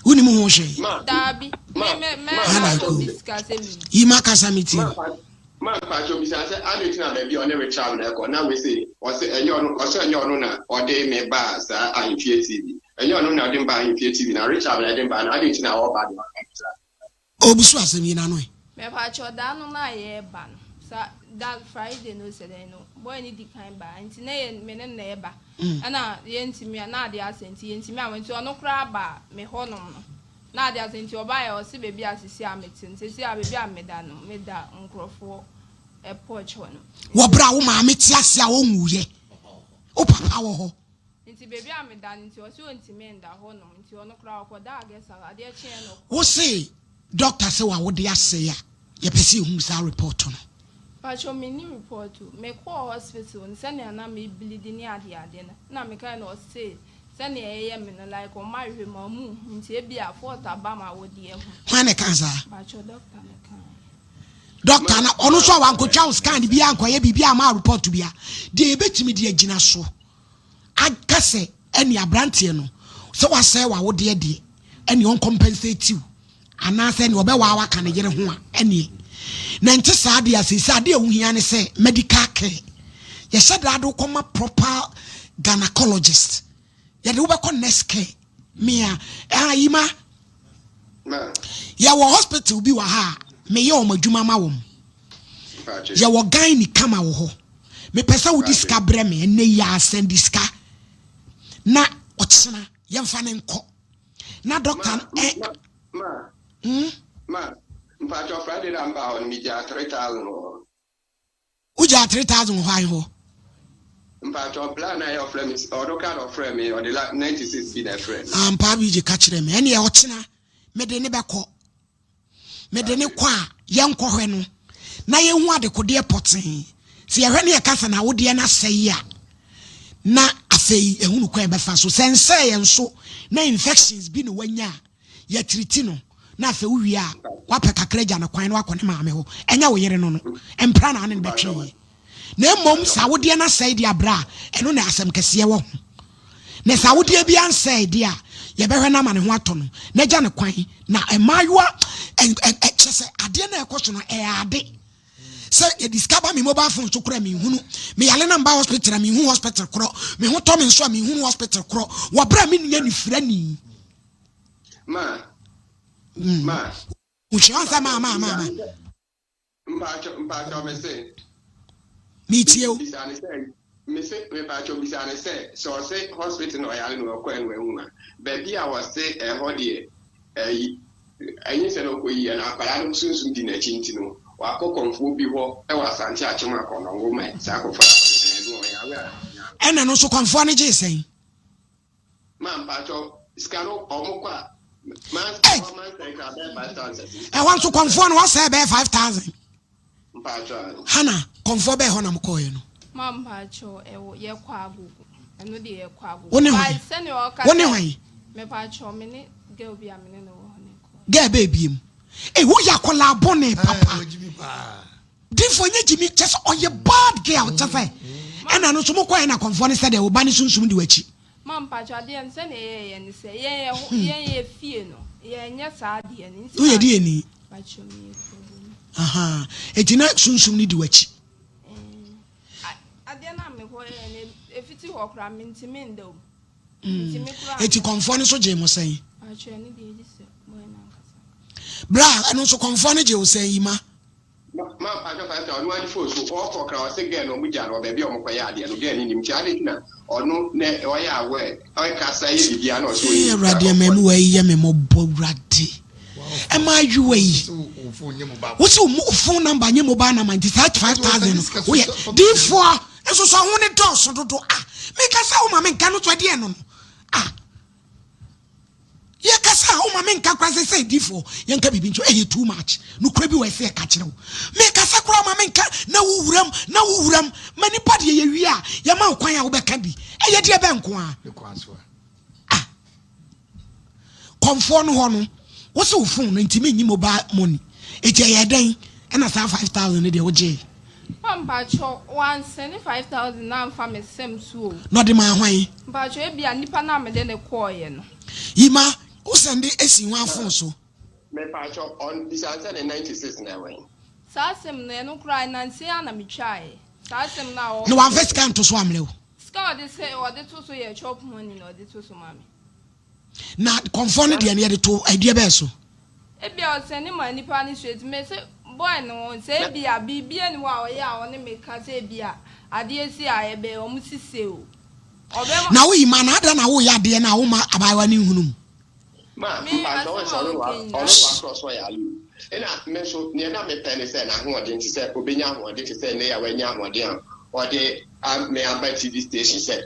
Wonim ho hwee? Daabi me me mɛ obi sika sɛ me. Yi ma kasa me tie. Ma mpakyɛw bisa sɛ adɛn nti na baabi a ɔne Richard na ɛkɔ na wei se ɔse ɛnyɛ ɔno ɔse ɛnyɛ ɔno na ɔde me baa saa ahemfie TV. Ɛnyɛ ɔno na ɔde me baa Ahemfie TV na Richard na ɛde me baa na adɛn nti na ɔreba de waka me saa? Ɔrebusu asɛm yi n'ano ɛ. Mepakyɛw da no na yɛreba no sa da Friday no sɛ dɛn no boy no di kan baa nti na yɛ me ne no na ɛba ɛna yɛntumi a na ade asɛ nti yɛntumi anwa nti ɔno koraa baa me hɔ nom no na ade asɛ nti ɔbaeɛ ɔse baabi a sisi a mete no sisi a baabi a meda no meda nkorɔfoɔ porch hɔ no. Wɔ berɛ a wo maame te ase a ɔnwuiɛ, wo papa wɔ hɔ. Nti baabi a meda no nti ɔse ɔntumi nda hɔ nom nti ɔno koraa ɔkɔdaa guest house adeɛ kyeeɛ na ɔkɔɔ. Wo se doctor sɛ w'awode asɛe a yɛpɛ sɛ yɛhunu saa report no. Pakyɛw menni report o. Mekɔɔ hospital no sɛnea na me bleedi ne ade ade no na mekae no ɔse sɛnea ɛyɛ me no like ɔmo ahwehwɛ mu a ɔmo nhu nti ebia fault aba m'awodeɛ ho. Hwan na ɛkaa saa? Pakyɛw doctor na ɛkaeɛ. Doctor na ɔno nso a wankɔtwa wo scan biara ankɔyɛ biribiara amma report biara deɛ yɛbɛtumi de agyina so aka sɛ ɛne abranteɛ no sɛ wasɛe w'awodeɛ deɛ ɛne ɔnkɔmpɛnsɛti wo anaasɛ ɛne ɔbɛwaa waka ne yere ho a ɛneɛ na nte saa deɛ a seesei adeɛ a wohia ne sɛ medical care yɛhyɛ daa de wokɔma proper gynecologist yɛde wobɛkɔ nurse care mea ayima yɛwɔ hospital bi wɔ ha a meyɛ wɔn adwuma ma wɔn yɛwɔ gyne kama wɔ hɔ mepɛ sɛ wode sika brɛ me ɛnɛ yi a sɛnde sika na ɔkyena yɛmfa ne nkɔ na dɔkta ɛ ma hmm? ma mpatsɔ Friday na mba hɔ no megyaa 3000 wɔ hɔ wogyaa 3000 wɔ hɔ ahe hɔ mpatsɔ bla na yɛ ɔfrɛ me ɔno kra na ɔfrɛ me ɔde la 96 bi na ɛfrɛ me ampa bi gye ka kyerɛ me ɛneɛ ɔkyena mede ne bɛkɔ Mede no kɔ a, yɛnkɔhwɛ no na yɛnhu adekodeɛ pɔtee. Sɛ yɛhwɛ no yɛka sɛ n'awodeɛ no asɛe a, na afei yɛhunu kwan yɛbɛfa so. Sɛ nsɛeɛ nso na infections bi na wanya a, yɛatiriti no na afei wowie a, woapɛ kakra agya no kwan na wakɔ ne maame hɔ. Ɛnyɛ wo yere no no, mpra na ane no bɛtweeɛ. Na mmom sɛ awodeɛ no asɛe deɛ a berɛ a, ɛno na asɛm kɛseɛ wɔ ho. Na sɛ awodeɛ bi ansɛe deɛ a, yɛbɛhwɛ no ama ne ho atɔ no, na agya no kwan. Na mmaayewa, kyɛ sɛ adeɛ no a ɛkɔ so no, ɛyɛ ade. Sɛ yɛde sika ba me mobile phone so koraa menhunu. Meyale na mba hospital a menhu hospital korɔ. Me ho tɔ me nso a menhunu hospital korɔ. Wɔ berɛ a me nua nifirani. Ma. Ma. Wohyɛ ɔnsɛ ma ma ma ma. Mpakyɛw mpakyɛw mese. Metie o. Bisa ne sɛ mese mepakyɛw bisa ne sɛ sɛ ɔse hospital na ɔyare na ɔkɔɛ na wahu a baabi a ɔse ɛhɔ deɛ ɛyi ɛnye sɛ na ɔkɔ yi ɛna akwadaa no sunsum di n'akyi nti no wakɔ kɔnfoɔ bi hɔ ɛwɔ Asante Akyem Akɔnɔngo ma saa kɔnfoɔ no akɔ no ɛno ɔyare a. Ɛna no nso kɔnfoɔ no gyee sɛn? Ma mpakyɛw sika no ɔmo kɔ a Ei! Ɛhɔ nso kɔnfoɔ no wasɛe bɛyɛ 5000. Hana, kɔnfoɔ bɛɛ hɔ na mokɔɔyɛ no? Ma mpakyɛw ɛwɔ yɛkɔ agogo. Ɛno deɛ yɛkɔ agogo. Wo ne hwan? Wo ne hwan? Mepakyɛw me ne girl bi a me ne no wɔ hɔ ne kɔ. Girl bɛɛ biem. Ei, woyɛ akwadaa bɔne papa. Difo nyɛ gyimi kyɛ sɛ ɔyɛ bad girl kyɛ sɛ ɛna no nso mokɔɛ na kɔnfoɔ no sɛ deɛ wo ba no sunsum di w'akyi. Ma mpakyɛw adeɛ no sɛdeɛ yɛyɛ ne sɛ yɛn yɛ yɛn yɛ fie no yɛn nyɛ saa adeɛ no nti Woyɛ deɛ ni? Mpakyɛw meyɛ kuroboni. Ahaa eti na sunsum no di w'akyi. Adeɛ no a mekɔ yɛ no efiti hɔ koraa mentumi nda o. Eti kɔnfoɔ no nso gyee mo sɛn? Bra ɛno nso kɔnfoɔ no gyee wo sɛn yi ma? Ma mpakyɛw saa sɛ ɔno ara ne phone so ɔkɔ kra ɔse girl no ɔmo gya no wɔ baabi a ɔmo kɔ yɛ adeɛ no girl no nim nti adɛn nti na ɔno nɛ ɔyɛ aware ɔkasa yɛ biribiara na ɔse ɔnim Awurade ɛma mu wei yɛ me mɔbɔ Awurade ɛma ayewa yi wosi wo phone number nye mobile number nti saa 5000 no woyɛ diifoɔ nso sɛ ho ne dɔɔso dodo ah meka sɛ wo ma menka no so ɛdeɛ no no ah Yɛkasa a woma menka koraa sɛ sɛ difoɔ yɛnka biribi nso ɛyɛ too much nokorɛ bi wɔ ɛsɛ yɛka kyerɛ wo mekasa koraa woma menka na wo wuram na wo wuram ma nipa deɛ yɛwie a yɛma wo kwan a wobɛka bi ɛyɛ deɛ bɛn nko a ah kɔmfoɔ no hɔ no wo se wo phone no nti menyi mobile money ɛti ɛyɛ dɛn ɛna saa 5000 no deɛ wogyee Pa mpakyɛw wansɛne 5000 no amfa me sɛm so o. Na ɔde maa hwan? Mpakyɛw ebia nipa no a mede no kɔɔeɛ no. Yima, wo sɛnde esi hwan phone so? Mepakyɛw ɔn bisa no sɛ ne 96 no ɛwɛn? Saa asɛm no ɛno koraa nansa yi ara na metwaeɛ. Saa asɛm no a ɔka Na wamfa sika anto so ammrɛ wo? Sika a ɔde sɛ ɔde to so yɛ chop money na ɔde to so ma me. Na kɔmfoɔ no deɛ no yɛde to ɛdeɛ bɛɛ so? Ebia ɔsɛne ma nipa no straight mese boy no ho sɛ ebia biribi ani hɔ a ɔyɛ a ɔne me ka sɛ ebia adeɛ si a ɛbɛyɛ ɔmo sise o ɔbɛma. Na woyi ma no adɛn na woyɛ adeɛ no a woma abaayewa no nhunu mu? Ma Me mpakyɛ ɔyɛ asɛm sɛ a ɔno na woka ɔno nyinaa. na wakorɔ so ɔyɛ alo ɛna me nso neɛ na mepɛ ne sɛ n'ahoɔden te sɛ obenya ahoɔden te sɛ nnɛ yi a wanya ahoɔden a ɔde me aba TV station sɛ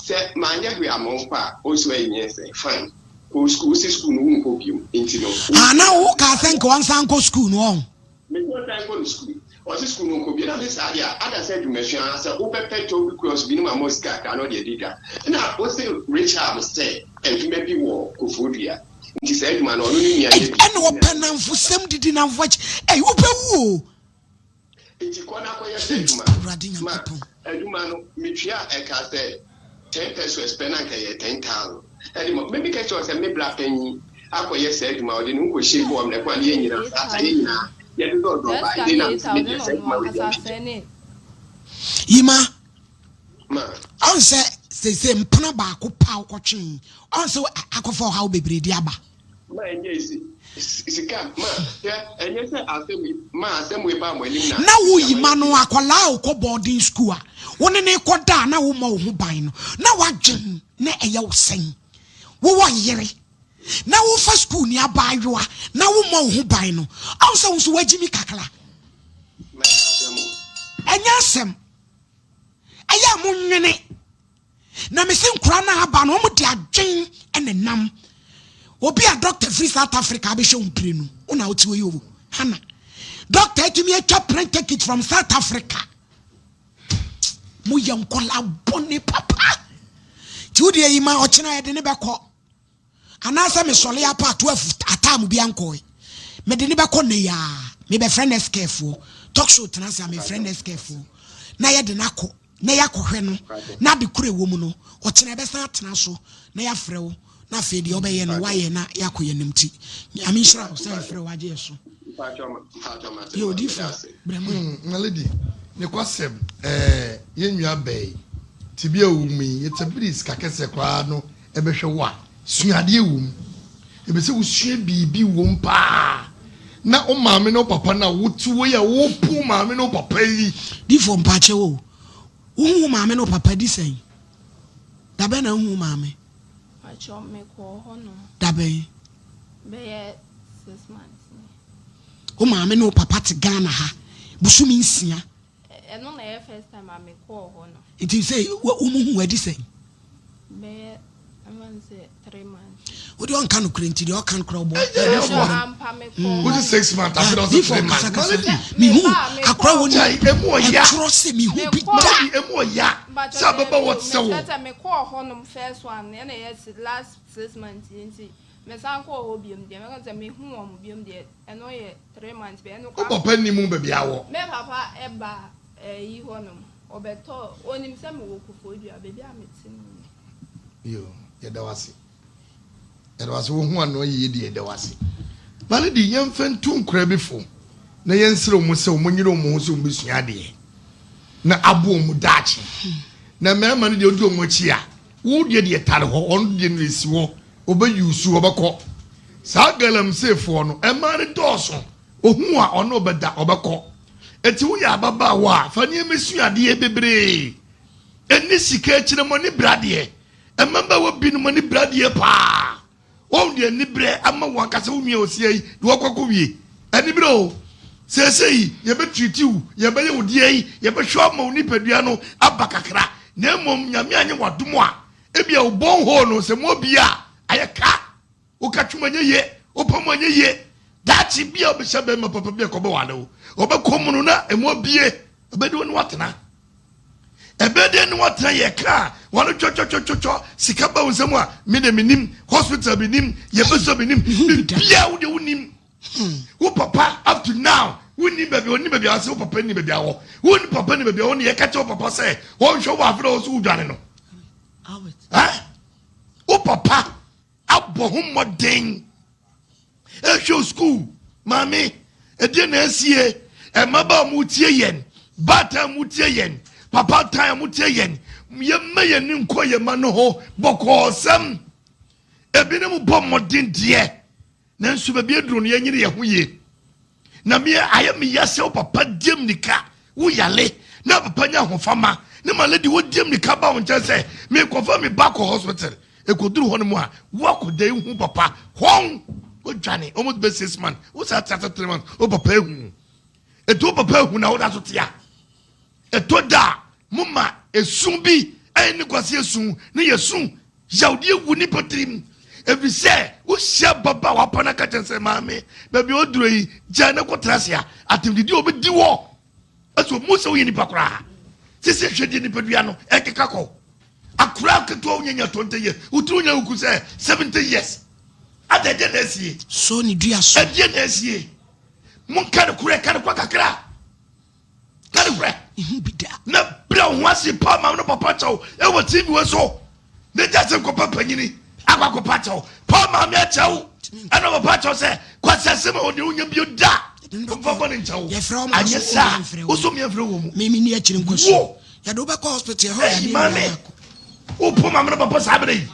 Sɛ manyɛ hwee amma wo mpo a, wo nso ayi nyinsɛn. Fine. Kɔ sukuu. Wose sukuu no wonkɔ bio nti no. Ah, na wo kaa sɛ nka ɔnsan nkɔ sukuu no ɔho. Mese ɔnsan nkɔ no sukuu. Ɔse sukuu no ɔnkɔ bio. Na mese saa deɛ a, ada sɛ adwumasua ara sɛ wobɛpɛ job bi kura so bi na wama wo sika kakra na ɔde adi dwa. Ɛna wose Rachab sɛ adwuma bi wɔ Koforidua nti saa adwuma no ɔno ne nua Ei, yɛ bi. ɛna ɔpɛ nnamfosɛm didi nnamfo akyi. Ei, wobɛwu o. Enti kɔ na kɔyɛ saa adwuma no. Awurade Ma Nyankopɔn. adwuma no, metuaa ɛka sɛ ten pesewas pɛ na anka ɛyɛ 10,000. Ɛde ma, me meka kyerɛ wo sɛ me bra panyin akɔyɛ saa adwuma, ɔde ne ho kɔhyɛɛ mu wɔ mmerɛ ko a ne yɛn nyinaa saa saa yɛn nyinaa yɛdodɔɔdɔɔ Saa baa sika ɛde no na yɛ mese me 8,000 deɛ na saa ɔno adwuma wei deɛ ankasa menyɛ. sɛne. Yima, Ma. ɔn sɛ seesei mpena baako pɛ a wokɔtwee, ɔn sɛ akɔfa ɔhaw bebree de aba. Ma ɛnyɛ easy. Sika ma hwɛ ɛnyɛ sɛ asɛm yi ma asɛm wei baa mo anim na. Na wo yi ma no akwadaa a ɔkɔ boarding school a wo ne no rekɔ da a na wo mmɔ wo ho ban no na w'adwen na ɛyɛ wo sɛn? Wo wɔ yere na wo fa school ni abaayewa na wo mmɔ wo ho ban no ɔn sɛ wo nso w'agyimi kakra. Ɛnyɛ asɛm. Ɛyɛ a mo nwene. Na mese nkura no aba no wɔn de adwen na nam. Obi a doctor firi South Africa abɛhwɛ wo mpire no, wo na wote hɔ yi o, Hannah. Doctor atumi atwa plane ticket from South Africa. Moyɛ nkɔla bɔne papa. Nti wo deɛ yi ma ɔkyena yɛde ne bɛkɔ. Anaasɛ mesɔre apa a 12 atam bi ankɔe. Mede ne bɛkɔ nnɛ yi ara. Mebɛfrɛ nurse care foɔ. Talk show tena ase a mefrɛ nurse care foɔ na yɛde no akɔ na yɛakɔhwɛ no na ade koro ɛwɔ mu no ɔkyena yɛbɛsan atena so na yɛafrɛ wo na afei deɛ wobɛyɛ no woayɛ na yɛakɔ yɛn anim ti Nyame nhyira wo sɛ yɛfrɛ wo agye yɛ so. Yɛ odiifoɔ brɛ mu. Hmm, na lady, ne kwasɛm ɛɛ yɛn nua bɛɛ tibia wɔ mu yi yɛtɛ sika kɛseɛ koraa no Ɛbɛhwɛ wo a, sua adeɛ wɔ mu. Ɛpɛ sɛ wosua biribi wɔ mu paa. Na wo maame ne wo papa no a wote hɔ yi a wopo wo maame ne wo papa yi. Difoɔ mpakyɛw o, wohu wo maame ne wo papa di sɛn? Dabɛn na wohu wo maame? Mpakyɛw mekɔɔ hɔ nom. Dabɛn? Bɛyɛ 6 months ni. Wo maame ne wo papa te Ghana ha bosome nsia. Ɛno na ɛyɛ first time a me kɔɔ hɔ no. Nti sɛ wo mo hu adi sɛn? Bɛyɛ ɛma no sɛ 3 months. Wo deɛ ɔnka nokorɛ nti deɛ ɔka nokorɛ ɔbɔ. Ampa me kɔɔ. Wo se 6 months afei na ɔse 3 months. Kasakasa me hu akora wɔ ni ɛtwerɛ sɛ me hu bi da. Emu ɔya sɛ abɛbɛ wɔ te sɛ wo. Kyerɛ me kɔɔ hɔ nom first one ɛna ɛyɛ last 6 months nti me san kɔɔ hɔ biom deɛ mɛka sɛ me hu wɔn biom deɛ ɛno yɛ 3 months bɛ ɛno Wo papa nni mu baabi awɔ. Me papa ɛba ɛyi hɔ nom ɔbɛtɔ onim sɛ mewɔ Koforidua baabi a mete no ni. Yo, yɛda wo ase. Yɛda wo ase wo ho ano yie deɛ yɛda wo ase. Mane de yɛmfa ntu nkora bi fo na yɛnsrɛ wɔn sɛ wɔn nyere wɔn ho sɛ wɔn bɛsua adeɛ na abo wɔn daakye. Na mmarima no deɛ wodi wɔn akyi a wo deɛ deɛ tare hɔ wɔn deɛ no esi hɔ wɔbɛyi su wɔbɛkɔ. Saa galamseyfoɔ no mmaa no dɔɔso ohun a ɔno ɔbɛda ɔbɛkɔ. Eti woyɛ ababaawa a fa nneɛma sua adeɛ bebree. Ɛni sika akyire mo ani bere adeɛ. Mmabaawa binom ani bere adeɛ paa. Wɔn deɛ ani bere ama wɔn ankasa wo nua osia yi deɛ wɔkɔ akɔ wie. Ani bere o. Seesei yɛbɛtiriti wo, yɛbɛyɛ wo deɛ yi, yɛbɛhwɛ ama wo nipadua no aba kakra. Na mmom Nyame anyɛ w'adom a, ebia wo borehole no sɛ mo abie a, ayɛ ka. Woka twom anyɛ yie, wopam anyɛ yie. Daakye bi a wobɛhyia bɛrima papa bi a kɔbɛwale wo. Ɔbɛkɔ mu no na emu abie, ɛbɛde wo ne watena. Ɛbɛde ne watena yɛ ka a wɔn twɔtwɔtwɔtwɔ sika ba wo nsam a me de menim, hospital menim, yɛbɛsɔ menim, biribiara wo de wonim. Wo papa up to now wonni baabi onni baabi a ɔsɛ wo papa nni baabi a wɔ. Wo ni papa ni baabi a wɔ ne yɛka kyerɛ wo papa sɛ wɔnhwɛ wo afei na wɔ so wodwane no. Eh? Wo papa abɔ ho mmɔden ɛhwɛ sukuu maame ɛdeɛ na asie mmabaa a wɔtie yɛn baatan a wɔtie yɛn papa tan a wɔtie yɛn yɛmma yɛn ni nkɔ yɛn ma no ho bɔkɔɔsɛm. Ebinom bɔ mmɔden deɛ, nanso baabi aduru no yɛnyere yɛn ho yie. Na me ayɛ me ya sɛ wo papa di mmirika, wo yale, na papa nya ahofama, ne ma lady wo di mmirika ba wo nkyɛn sɛ mekɔfa me ba kɔ hospital. Ɛkɔduru hɔ no mu a, woakɔda ehu papa, hɔn, wodwane almost bɛ 6 months, wo saa te ase 3 months, wo papa ehu. Ɛti wo papa ehu na woda so tea. Ɛtɔ da a, moma esu bi ɛyɛ ne kwasi esu ne yɛsu yawdeɛ gu nipa tirim ɛfiri sɛ wohyia baba a wapa no aka kyɛn sɛ maame baabi a ɔduro yi gyae ne kɔtena ase a atɛmdidi a ɔbɛdi wɔ ɛsɛ ɔmu sɛ woyɛ nipa koraa sisi hwɛ deɛ nipadua no ɛkeka kɔ akora ketewa wonya nya 20 years wotiri wonya woku sɛ 70 years ada ɛdeɛ na asie so ne dua so ɛdeɛ na asie monka no korɛ ka no kɔ kakra ka no korɛ na brɛ wo ho ase pa ma no papa kyɛw ɛwɔ tv wɔ so ne gya sɛ nkɔpa panyini akɔ akɔpa kyɛw pa maame akyɛw ɛna papa kyɛw sɛ kwasi asɛm a ɔde wonya bio da mfa bɔ ne nkyɛw anyɛ saa wosɔ miɛmfrɛ wɔ mu mimi ni akyiri nkɔ so yɛde wobɛkɔ hospital ɛhɔ yɛde maame wopo maame no papa saa berɛ yi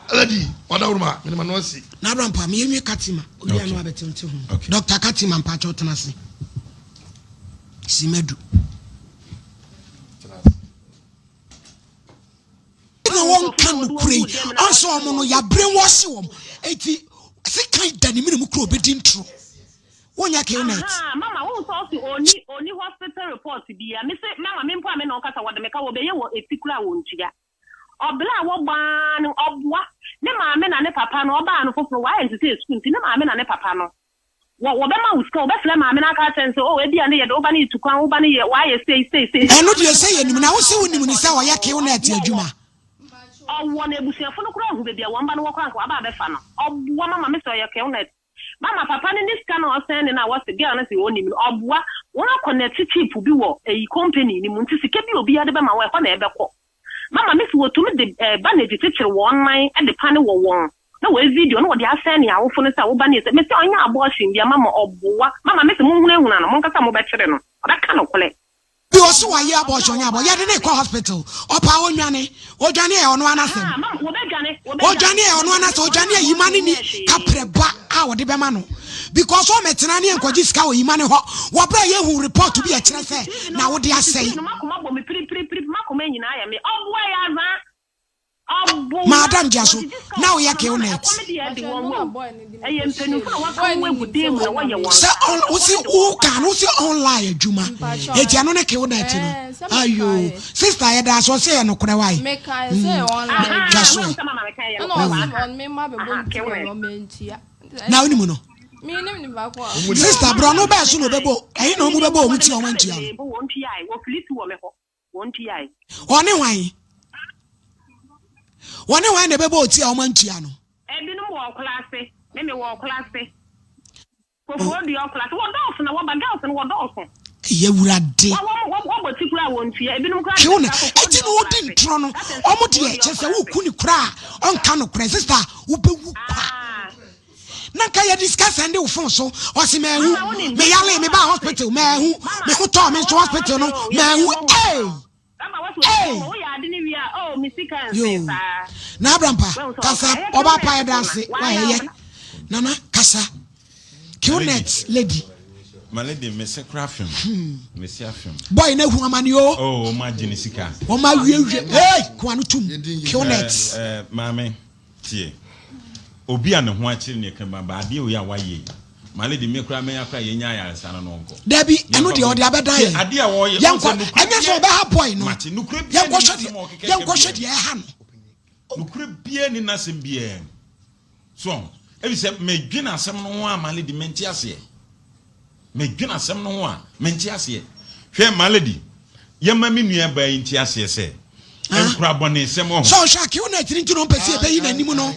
aladi wadaworo menema no asi na abrampa meyɛnwie katima owia no abɛtente ho Dr. Katima mpakyɛw tena ase simadu na wɔnka nokorɛ yi ɔnsɛ ɔmo no yɛabrɛ wɔhye wɔm eti sekan da ne mene mu kura obɛdi ntoro wonyɛ kill net. Mama wo nsɔ ɔsi oni oni hospital report bi ya me se mama me mpo a me na ɔkasa wɔde me ka wɔbɛyɛ wɔ eti kura wɔn ntua ɔbla a wɔbɔ ara no ɔboa ne maame na ne papa no ɔbaa no foforɔ wɔayɛ nsese sukuu nti ne maame na ne papa no wɔ wɔbɛma wo sika wɔbɛfrɛ maame no aka akyerɛ no sɛ oh ebi a ne yɛde wo ba no yɛ tu kwan wo ba no yɛ wɔayɛ sei sei sei. Ɛno deɛ sɛ yɛnim na wo se wonim no sɛ ɔyɛ kill net adwuma. Ɔwɔ no abusuafo no koraa hu baabi a wɔn ba no wɔ koraa anka waba abɛfa no ɔboa mama me sɛ ɔyɛ kill net mama papa no ne sika na ɔsɛn ne no a wɔse girl no se ɔnim no ɔboa wɔn akɔ net chip bi wɔ eyi company no mu nti sika bi obiara de bɛma wɔn ɛhɔ na ɛbɛkɔ mama me se wɔtumi de ɛɛ bandage kyekyere wɔn nan de pane wɔ wɔn na wɔyɛ video na wɔde asɛn ne awofo no sɛ woba ne sɛ mesi ɔnyɛ abortion bia mama ɔboa mama mesi monhunahuna no monkasa mobɛkyere no ɔbɛka no korɛ. Bi ɔsi wayɛ abortion ɔnyɛ abortion yɛde ne kɔ hospital ɔpa ɔnwane ɔdwane ɛ ɔno anasɛm ɔdwane ɛ ɔno anasɛm ɔdwane ɛ yima ne ni kaprɛ ba a ɔde bɛma no because ɔmɛtena ne nkɔgye sika wɔ yima ne hɔ wɔbrɛ yɛhu report bi ɛkyerɛ sɛ na wode asɛe. Makoma bɔ me piripiripiri makoma nyinaa yɛ me ɔboa yɛ azaa. Madam gya so na woyɛ kill net. Sɛ wosi woka no wosi online adwuma eti ɛno ne kill net no ayo sister yɛ da so ɔsɛ yɛ nokorɛ wae twa so ɛ na wonim no sister borɔ no bɛɛ so na ɔbɛbɔ ɛyi na ɔmu bɛbɔ ɔmu ti ɔmo ntua no ɔne hwan wɔne hwan na ɛbɛbɔ ɔti a ɔma ntua no. Ebinom wɔ ɔkora ase meme wɔ ɔkora ase kofoɔ dua ɔkora ase wɔdɔɔso na wɔba girls no wɔdɔɔso. Ɛyɛ wurade. Wɔbɔ ti kura wɔn ntua ebinom kura. Kiw na eti na odi ntorɔ no ɔmo deɛ kyɛ sɛ woku ne kura a ɔnka no korɛ sista wobɛwu kwa. Na nka yɛde sika sɛnde wo phone so ɔsi mɛhu meyale meba hospital mɛhu me ho tɔɔ me nso hospital no mɛhu ee. Hey! Yo. Na Abrampa, kasa, ọba pa ẹda ase, wa ẹyẹ. Nana, kasa. Qnet lady. Ma lady, me se kura fem. Me se afem. Boy na hu amani o. Oh, o ma gye ne sika. O ma wie wie. Hey, kwa no tum. Qnet. Eh, eh, maame. Tie. Obi a ne ho akyere ne ka ba adeɛ wei a wayɛ yi. Ma lady me koraa mɛnya koraa yɛnya ayaresa no no nkɔ. Dabi, ɛno deɛ ɔde abɛda yɛn. Adeɛ a wɔyɛ. Yɛnkɔ, ɛnyɛ sɛ ɔbɛha boy no. Mate, nokorɛ biara ni n'asɛm a ɔkeka Yɛnkɔhwɛ deɛ ɛha no. Nokorɛ biara ni n'asɛm biara mu. So ɔho. Ebi sɛ medwene asɛm no ho a ma lady mente aseɛ. Medwene asɛm no ho a, mente aseɛ. Hwɛ, my lady, yɛmma me nua baa yi nte aseɛ sɛ, nkora bɔnesɛm wɔ ho. Sɛ ɔhwɛ a, kiw na akyiri nti na ɔmpɛ sɛ yɛbɛyi n'anim no.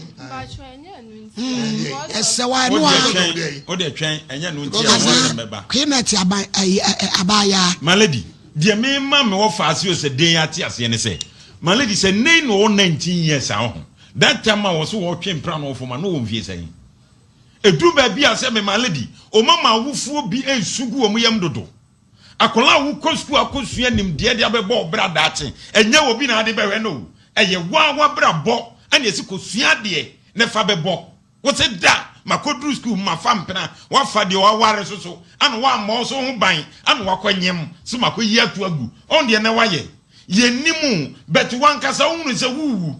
Ɛsɛ wa ɛno a. Wo deɛ twɛn, ɛnyɛ no nti a wɔn asɛm bɛba. Kiw na ti aban ayi abaayaa. My lady, deɛ mema me wɔ faase o sɛ den ate aseɛ ne sɛ, my lady, sɛ nnɛ yi na ɔwɔ 19 years a ɔho, that time a wɔ so wɔtwe mpra na ɔfam a na ɔwɔ mfie sɛn? Ɛduru baabi a sɛ mema lady, ɔma ma awofoɔ bi resu gu wɔn yam dodo. Akwadaa a wokɔ sukuu akɔsua nimdeɛ de abɛbɔ wo bra daakye, ɛnyɛ obi na ade bɛhwɛ no o, ɛyɛ wo ara w'abrabɔ ɛna ɛsi kɔsua adeɛ. ne fa bɛbɔ. Wo se da, makɔduru sukuu mu mafa mpena, woafa deɛ waware so so, ana woammɔ wo so ho ban, ana wakɔ nyem, so makɔyi ato agu. Ɔn deɛ nɛ wayɛ. Yɛnnim o, but wankasa wohunu sɛ worewu.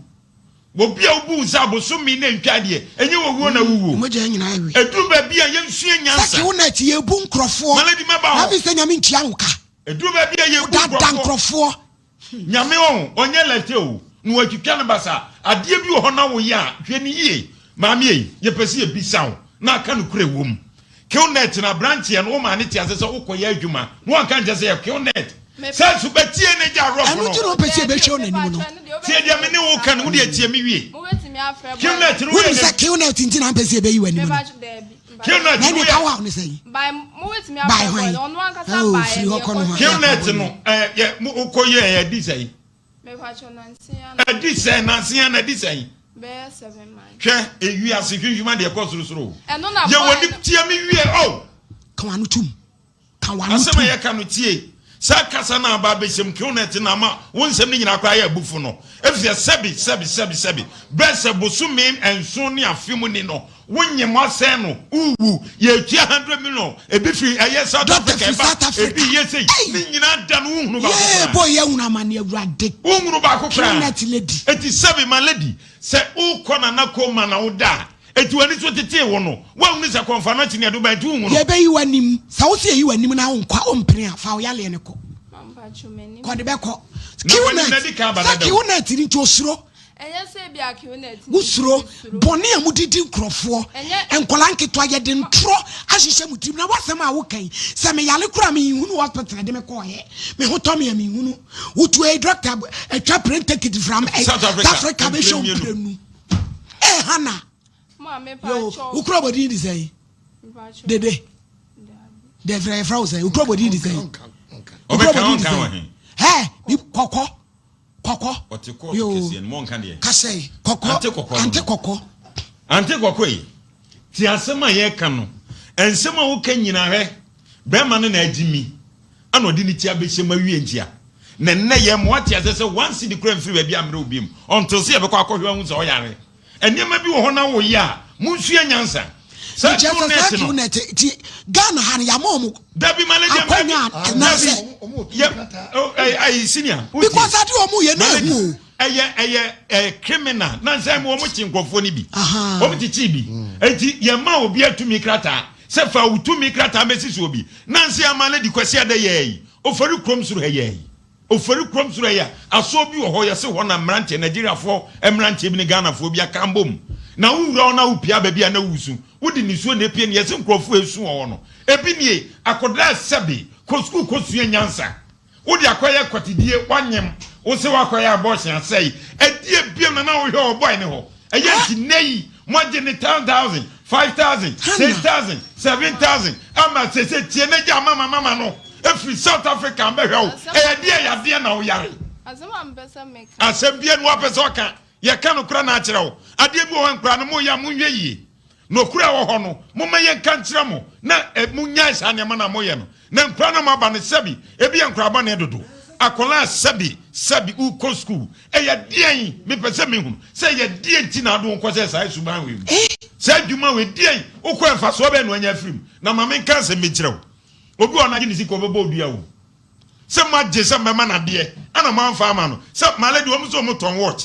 Obi a wobu wo sɛ abosome na ntwa deɛ, ɛnyɛ wɔwuo na wowuo. Mogya nyinaa awe. Ɛduru baabi a yɛnsua nyansa. Sɛ kewo na ɛte yɛbu nkurɔfoɔ. Malady mɛba hɔ. Na afei sɛ Nyame ntua wo ka. Ɛduru baabi a yɛbu nkurɔfoɔ. Wodada nkurɔfoɔ. Nyame ɔn, ɔnyɛ lɛtɛ o, na watwitwa no basa. Adeɛ bi wɔ hɔ na woyɛ a, hwɛ no yie. Maame ei, yɛpɛ sɛ yɛbisa wo, na aka nokorɛ wɔ mu. Killnet no, aberanteɛ no, womaa no te ase sɛ wokɔyɛ adwuma, na wanka nkyerɛ sɛ yɛ Killnet. Sɛ nso bɛtie ne gya rough Ɛno no. nti na ɔmpɛ sɛ yɛbɛhwɛ wo n'anim no. Tie deɛ me ne wo ka no, wo deɛ tie me wie. Killnet no woyɛ Wonim sɛ Killnet nti na ampɛ sɛ yɛbɛyi w'anim no. Killnet Na no ɛne ka woyɛ. wo haw ne sɛn? By hwan? Oh, firi hɔ kɔ nohoa. Killnet no, eh, yɛ, mo, wokɔ yɛ, ɛdi sɛn? Ɛdi sɛn, nanse ya na ɛdi sɛn? Hwɛ, ewiase hwinhwim adeɛ kɔ sorosoro o. Yɛ wɔ ni tie me wie o. Ka w'ano tum. Ka w'ano Asɛm tum. a yɛka no tie. Saa kasa no a aba abɛhyɛ mu Killnet no ama wo nsɛm no nyinaa koraa ayɛ abufu no. Efisɛ sɛbi, sɛbi, sɛbi, sɛbi, berɛ sɛ bosome nson ne afe mu ni no, Wo nyem asɛn no wo wu yɛtua 100 million ebi firi ɛyɛ South Doctor Africa firi ɛba South Africa. ebi yɛ sei Ei! ne nyinaa da no wo hunu baako Yee koraa boy yɛ hunu amane awurade. wo hunu baako koraa Killnet lady. eti sɛbi ma lady sɛ wo kɔ nana koma na wo da a eti w'ani so tetee wo no woahunu sɛ kɔnfa no akyi ne ɛde wo ba enti wo hunu. Yɛbɛyi w'anim. Sɛ wo se yɛyi w'anim na wonkɔ a wompene a fa wo yaleɛ no kɔ. Kɔ de bɛkɔ. Na w'anim Killnet na adi kan aba sɛ dada o. Killnet no nti osuro. Wosuro bɔne a mode di nkurɔfoɔ, nkwadaa nketewa, yɛde ntorɔ ahyehyɛ mo tirim. Na w'asɛm a woka yi, sɛ meyare koraa a menhunu hospital de me kɔɔeɛ, me ho tɔ me a menhunu. Wotu ei doctor atwa plane ticket from eh, South Africa, South Africa bɛhwɛ wo mprenu. Eh Hannah, yo, wo kura bɔdin de sɛn? Dede. Dɛfrɛ yɛfrɛ wo sɛn? Wo kura bɔdin de sɛn? Wo kura bɔdin de sɛn? Hɛ, kɔkɔ. Kɔkɔ. Ɔte kɔɔto Yoo. kɛseɛ no, monka deɛ. Kasɛe. Kɔkɔ. Ante kɔkɔ no. Ante kɔkɔ. Ante kɔkɔ yi, te asɛm a yɛreka no. Nsɛm a woka nyinaa hwɛ, bɛrima no na agye mi, ɛna ɔde ne ti abɛhyɛ mu awie ntia. Na nnɛ yɛn ma wate aseɛ sɛ one cedi koraa mfiri baabi a mmerɛ wo biom until sɛ yɛbɛkɔ akɔhwɛ ahu sɛ ɔyare. Nneɛma bi wɔ hɔ na woyɛ a, monsua nyansa. Saa Nkyɛ sɛ saa QNet no. QNet ti Ghana ha no yɛama wɔn Dabi ma lady akwanya anaasɛ. Yɛ oh ɛyi ayi senior. Because ade wɔn yɛ na ehu o. Ɛyɛ ɛyɛ ɛyɛ criminal na nsɛn mu wɔn kye nkurɔfoɔ no bi. Wɔn kyekye bi. Eti yɛ ma obi atumi krataa sɛ fa wo tumi krataa bɛsi so obi. Nansi ama lady Kwasi Adɛ yɛɛ yi ofori kurom soro ha yɛɛ yi. Ofori kurom soro ɛyɛ asoɔ bi wɔ hɔ yɛse hɔ na mmeranteɛ Nigeriafoɔ mmeranteɛ bi ne Ghanafoɔ bi aka mbom na wo wura hɔ na wo pia baabi a na wusu wode nisuo na epie no yɛse nkurɔfoɔ esu wɔ hɔ no ebi nie akɔdaa sɛbe kɔ sukuu kɔ sua nyansa wode akɔyɛ kwatidie wanyem wose wakɔyɛ abortion asɛe ɛdeɛ biom na na wohwɛ wɔ boy ne hɔ Ɛyɛ nti nnɛ yi moagye ne 10,000, 5,000, 6,000, 7,000 ama sese tie na gya mama mama no ɛfiri South Africa mbɛhwɛ wo. Ɛyɛ deɛ yadeɛ na woyare. Asɛm bia ni wapɛ sɛ ɔka. Yɛka nokora na akyerɛ wo. Adeɛ bi wɔ hɔ nkora no moyɛ a monhwɛ yie. Nokora ɛwɔ hɔ no momma yɛnka nkyerɛ mo na monyae saa nneɛma no a moyɛ no. Na nkura no maba no sɛbi ebi yɛ nkura bɔne dodo. Akwadaa sɛbi sɛbi wokɔ sukuu ɛyɛ deɛn mepɛ sɛ mehunu sɛ ɛyɛ deɛn nti na ade wo nkɔhyɛ saa suban wei mu saa adwuma wei deɛn wokɔ mfasoɔ bɛn na wanya afiri mu na ma menka asɛm bi nkyerɛ wo obi wɔ no agye ne sika ɔbɛbɔ odua wo sɛ moagye sɛ mɛma no adeɛ ɛna moamfa ama no sɛ malɛ deɛ wɔn sɛ wɔn tɔn watch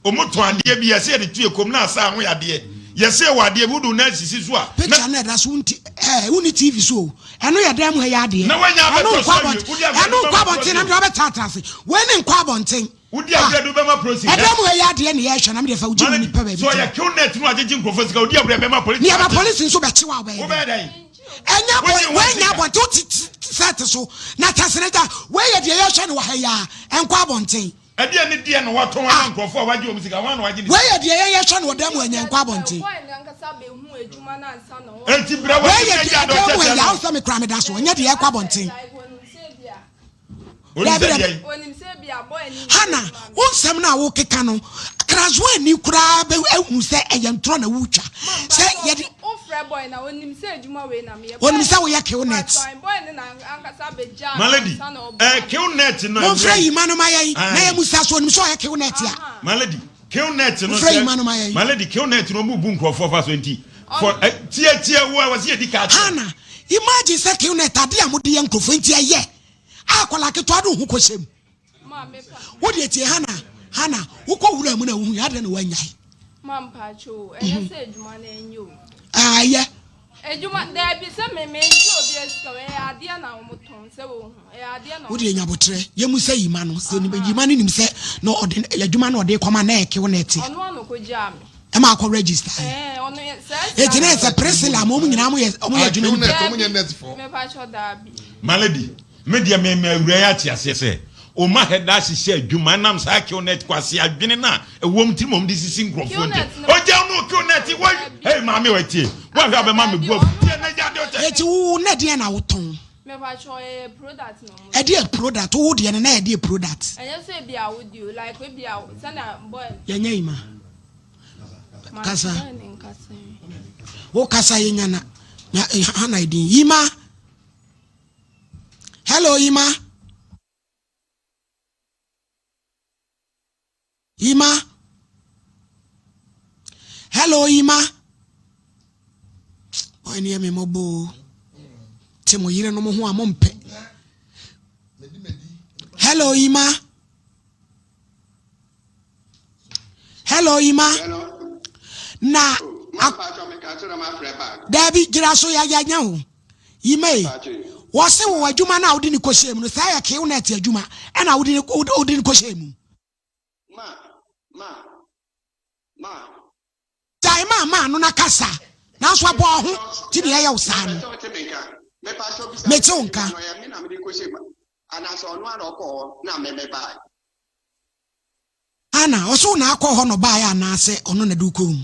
Ɔmo tɔn adeɛ bi yɛsɛ yɛde to yɛ kɔn mu na asa ho yɛ adeɛ yɛsɛ yɛwɔ adeɛ bi wode wo nan sisi so a Picture na. no ɛda so wonti ɛɛ wonni TV so o ɛno yɛ dan mu ha yɛ adeɛ Na wanya ɛno abɛtɔ nkɔ so awie abɔnten wode abrɛ ɛno de nkɔ bɛma abɔnten na prosi mede wabɛtaataa ase wei ne nkɔ abɔnten wode ah abrɛ de wobɛma prosi hɛ ɛdan mu ha yɛ adeɛ ne yɛhwɛ na mede fa wogye mu Malady nipa baabi sɛ tena ɔyɛ kill net no agyegye nkurɔfoɔ sika wode abrɛ bɛma polisi ne yɛba akye polisi nso bɛkye wo a wobɛyɛ wobɛyɛ dɛn dɛn ɛnyɛ bɔ wogye ho wei nyɛ sika abɔnten wote sɛte so na kyɛsene gya wei yɛ deɛ yɛhwɛ no wɔ ha yi a ɛnkɔ abɔnten. Ɛdeɛn ne deɛn na watɔn ama nkurɔfoɔ a wagye wɔn sika? Hwan na wagye ne Wei sika? yɛ deɛ yɛyɛ hwɛ no wɔ dan mu ɛnyɛ nkɔ abɔnten. Enti brɛ Wei w'ani yɛ na deɛ gya ɛdan mu dɔkyɛkyɛ ɛyɛ no. awo sɛ me kura me da so ɛnyɛ deɛ ɛkɔ abɔnten. Onim Dabi sɛ dabi. deɛn? Hana, wo nsɛm no a wokeka no, Kraswani koraa bɛ ahu sɛ ɛyɛ ntorɔ na wotwa. Sɛ yɛde Onim sɛ woyɛ kill net. My lady, eh, kill net no Momfrɛ ɛmmerɛ yi. Yima no ma yɛn na Aye. yɛmusa so onim sɛ ɔyɛ kill net a. My lady, Qnet no Wofrɛ sɛ Yima no ma yɛn. My lady Qnet no ɔmo bu nkurɔfoɔ fa so nti for eh, tie tie wo a wɔsi yɛdi ka akyerɛ. Hannah, imagine sɛ Qnet ade a mode yɛ nkurɔfoɔ nti ɛyɛ a akwadaa ketewa de wo ho kɔhyɛ mu. Wo deɛ tie Hannah, Hannah, wokɔ wura mu na wohu yɛ adɛn na woanyae? Ma mpakyɛ o, ɛnyɛ sɛ adwuma no ɛnyɛ o. Ah, ɛyɛ. Adwuma, daabi sɛ me me ngye obi asika o, ɛyɛ adeɛ na wɔn tɔn sɛ wɔhu, ɛyɛ adeɛ na Wo wɔn deɛ tɔn. nya botrɛ, yɛmu sɛ yima no, sɛ yima no nim sɛ na ɔde adwuma na ɔde kɔma na ɛkew na ɛte. Ɔno ano kɔ gyaa me. Ɛma akɔ register. Ɛɛ, ɔno yɛ saa sika Eti na ɛsɛ Priscilla ma wɔn nyinaa wɔn yɛ wɔn yɛ adwuma no bi. Ɔmo nyɛ nurse fo. Mepakyɛ daabi. My lady, Me deɛ me ma awura yi ate aseɛ sɛ ɔma hɛda ahyehyɛ adwuma ɛnam saa killnet kwase adwene no a ɛwɔ tirim ɔm de sisi nkurɔfoɔ nti ɔgya no killnet wɔ hey maame wɔ atie wɔahwɛ abɛma me bu afu tie na gya de ɔkyɛ. Eti wo na ɛdeɛn na wotɔn? Mepakyɛ ɛyɛ product na ɔmo. Ɛdeɛ product wo deɛ no na ɛdeɛ product. Ɛnyɛ sɛ ebi a wodi o like ebi a sɛnea boy. Yɛnyɛ yi ma. Kasa. Wo kasa yɛ nyana. Na hana edin. Yima. Hello Yima. Yima. Hello Yima. Ɔyɛ ne yɛ me mmɔbɔ o. Te mo yerenom ho a mompɛ. Hello Yima. Hello Ima. Na daabi gyina so yɛanya ho. Ima yi, wɔse wɔ adwuma no a wode ne kɔhyɛ mu no, saa yɛ kew net adwuma ɛna wode ne kɔhyɛ mu. Ma, ma, ma. Gyae ma ma ano na kasa. Nanso ɛbɔ ho ti na ɛyɛ wo saa no. Mete wo nka. Anaasɛ ɔno ara na ɔkɔɔ hɔ na me mebae. Ana ɔso wo na akɔ hɔ na ɔbaeɛ anaasɛ ɔno na de wo kɔɔ mu?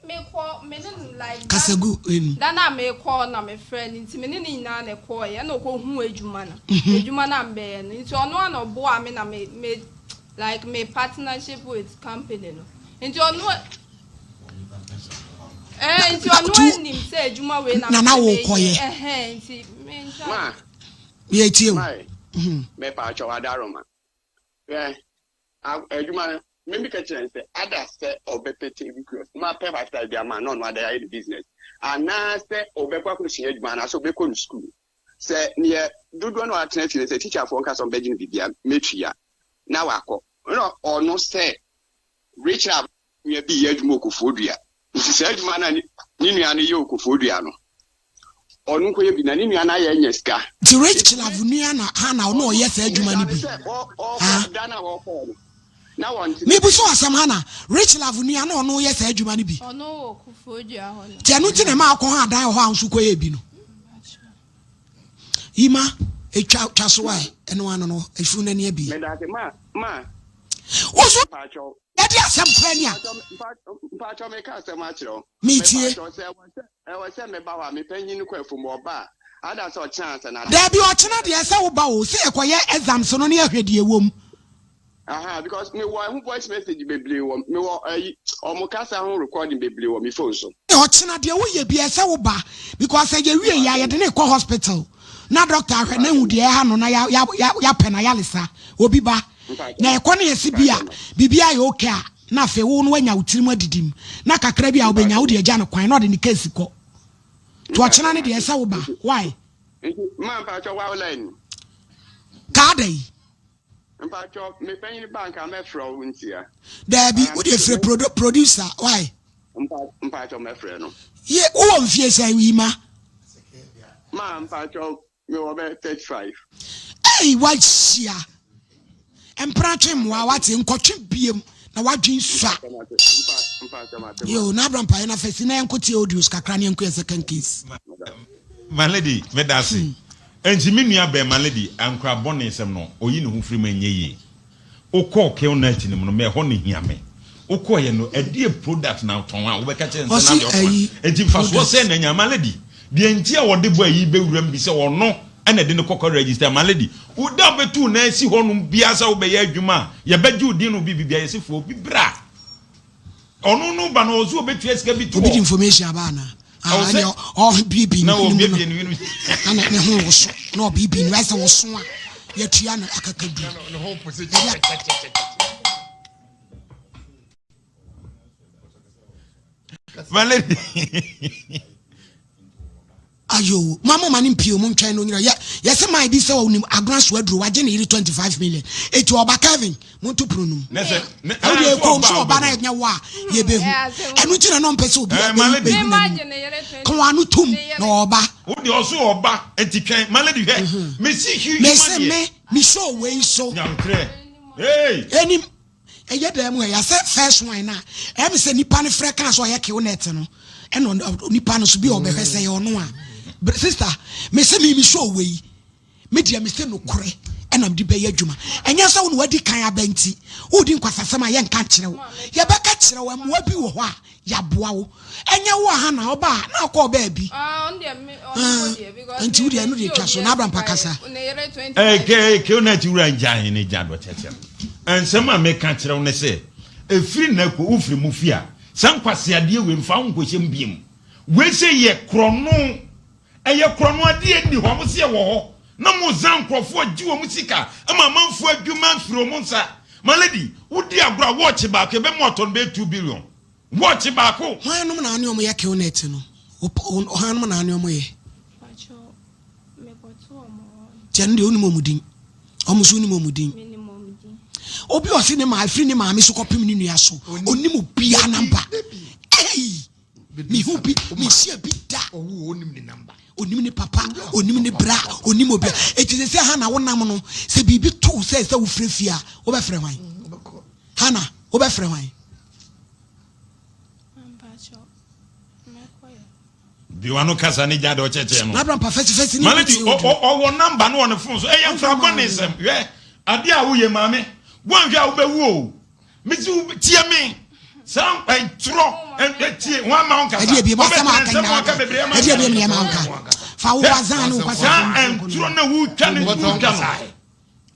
Mekɔ me ne no like Kasa gu enu. Da no a mekɔɔ na mefrɛ no nti me ne no nyinaa na ɛkɔɔeɛ ɛna ɔkɔhuu adwuma no adwuma no a mebɛyɛ no nti ɔno ara na ɔboaa me na me me like me partnership with company no nti ɔno ɛɛ nti ɔno anim sɛ adwuma wei na na na mepɛ wokɔyɛ. meyɛ ɛhɛn nti mentwa Ma. Yɛtie wo. Mae. Mepaakyɛw adaroma. Hwɛ, adwuma no, me meka kyerɛ no sɛ ada sɛ ɔbɛpɛ table kiosk ma pɛ five bi ama na ɔno ada ayɛ ne business anaasɛ ɔbɛkɔ akɔsua adwuma anaasɛ ɔbɛkɔ no school. Sɛ neɛ dodoɔ no atena fie no sɛ tikyafoɔ nka sɛ ɔmbɛgye no biribia mɛtua na wakɔ. Na ɔno sɛ Rachel nua bi yɛ adwuma wɔ Kofoɔdua. Nti saa adwuma no a ne nua no yɛ wɔ Kofoɔdua no, ɔno nkɔyɛ bi na ne nua no ayɛ anya sika. Nti Rachel nua na Hannah ɔno ɔyɛ saa adwuma no bi? Ha? Mebusa wo asɛm Hannah, Rachel nua na ɔno yɛ saa adwuma no bi? Ɔno wɔ Kofoɔdua hɔ no. Nti ɛno nti na ɛma akɔ hɔ adan wɔ hɔ a nso kɔyɛ bi no? Yima, etwa twa so ae, ɛno ano no, efunu n'ani abie. Medase ma ma. Wo so yɛde asɛm kora ni a. Mpakyɛw meka asɛm akyerɛ wo. Metie. Mepakyɛw sɛ ɛwɔ sɛ meba hɔ a me panyin no kɔ afum ɔba a ada sɛ ɔkyena ansa na. Daabi ɔkyena deɛ ɛsɛ wo ba o sɛ yɛkɔyɛ exams no ne yɛhwɛ deɛ ɛwɔ mu. Aha because me wɔ ɛho voice message bebree wɔ me wɔ ɛyi ɔmo kasa ho recording bebree wɔ me phone so. Ɔkyena deɛ woyɛ bia ɛsɛ wo ba because sɛ yɛwie yɛ a yɛde no rekɔ hospital na doctor ahwɛ na ahu deɛ ɛha no na ya ya ya yapɛ no ayaresa obi ba na ɛkɔ no yɛse bi a biribi ayɛ okay a na afei wo no wanya wo tirim adidim na kakra bi a wobɛnya wode agya no kwan na ɔde ne case kɔ nti ɔkyena no deɛ ɛsɛ wo ba why. Nti maa mpakyɛ wa wo line. Kaa da yi. Mpakyɛw me panyin ba nka mɛfrɛ wo ntia. Daabi wo deɛ frɛ produ producer why. Mpakyɛw mɛfrɛ no. Ye wowɔ mfie sɛn Yima? Ma mpakyɛw mewɔ bɛ 35. Ei wahyia mpena twe mmoa wate nkɔtwe biem na wadwen sua. Yo na abra mpaeɛ na fɛsi na yɛnkɔ tie audios kakra ne yɛnkɔ yɛ second case. My lady meda ase. Hmm. Enti me nua bɛn my lady ankora bɔne sɛm no oyi ne ho firi mu ɛnyɛ yie. Wokɔɔ Killnet no mu no mɛ ɛhɔ no hia me. Wokɔɔyɛ no ɛdeɛ product na wotɔn a wobɛka kyerɛ nsɛ na deɛ ɔtɔn a. Enti mfasoɔ sɛn na anya my lady. Deɛ nti a wɔde bɔ ayi bɛwura mu bi sɛ ɔno ɛna ɛde no kɔkɔ register my lady. Wo da wobɛtu wo nan asi hɔ nom biara sɛ wobɛyɛ adwuma a yɛbɛgye wo din no bi biribiara yɛse fa obi bra. Ɔno no ba no ɔso obetua sika bi to hɔ. Obi di information aba ana? Ah, ɛnna ɔbiebie ne hwene mu no. Ɛna ne ho woso na ɔbiebie ne ɛsɛ woso a yɛtua no akakadu. My lady. Ayoo ma mo ma no mpie o mo ntwɛn no nyina yɛ yɛse man bi sɛ ɔnim agona so aduro wagye ne yere 25 million eti ɔba Kevin mo nto pono no mu ɛwo deɛ ɛkɔm sɛ ɔba na ɛnyɛ wo a yɛbɛhu ɛno nti na na ɔmpɛ sɛ obi bɛhu bɛhu n'anim ka wɔn ano tom na ɔba. Wo deɛ ɔso ɔba nti twɛn my lady hwɛ mesi hwi mese me me show wei so nyametrɛ hey ɛnim Ɛyɛ dɛn mu ɛya sɛ first one no a ɛyɛ me sɛ nipa no frɛ kaa sɛ ɔyɛ kill net no ɛna nipa no so bi a ɔbɛhwɛ sɛ ɛyɛ ɔno a sister me se me me show wei me deɛ me se nokorɛ ɛna mede bɛyɛ adwuma ɛnyɛ sɛ wo na wadi kan aba nti wodi nkwasasɛm a yɛnka nkyerɛ wo yɛbɛka kyerɛ wo mmoa bi wɔ hɔ a Yɛaboa wo. Ɛnyɛ wo a Hannah, ɔba a, na ɔkɔɔ baabi. Nti wo deɛ ɛno deɛ twa so na Abraham kasa. Ɛɛ ke na ti wura ngya ahene gya do kyɛkyɛ no. Nsɛm a meka kyerɛ wo ne sɛ, ɛfiri nnɛ kɔ wofiri mu fie a, saa nkwaseadeɛ wei mfa wo nkɔhyɛ mu biom. Wei sɛ yɛ korɔno, ɛyɛ korɔno adeɛ nni hɔ, mo se ɛwɔ hɔ na mo zan nkurɔfoɔ gye wɔn sika ma amanfoɔ adwuma mfiri wɔn nsa. My lady, wodi agorɔ a watch baako ɛbɛma watɔ no bɛyɛ 2 billion. Watch baako. Hwan nom na wo ne ɔmo yɛ killnet no? Hwan nom na wo ne ɔmo yɛ? Nti ɛno deɛ wonim ɔmo din? Ɔmo nso wonim ɔmo din? Obi ɔse ne maa efiri ne maame so kɔpem ne nua so onim obiara namba. Ei! Mehu bi, mehyia bi da. Onim ne papa, onim ne bra, onim obi. Eti sɛ sɛ ha na wonam no, sɛ biribi to sɛ sɛ wofrɛ fie a, wobɛfrɛ hwan? Hana, wobɛfrɛ hwan? Biwa no kasa ne gya de ɔkyɛkyɛ no. N'abra mpa fɛsifɛsi ne Malady ɔwɔ namba no wɔ ne fon so. Ɛyɛ mfra bɔ ne nsɛm. Hwɛ adeɛ a woyɛ maame. Woanhwɛ a wobɛwu o. Mesi wo tie me. Saa ntorɔ tie wɔn ama wo nkasa. Ɛdeɛ bi asɛm a aka nyinaa aka. Ɛdeɛ bi nneɛma nka. Fa wo wazan ne wo kwasa. Saa ntorɔ na wotwa ne wotwa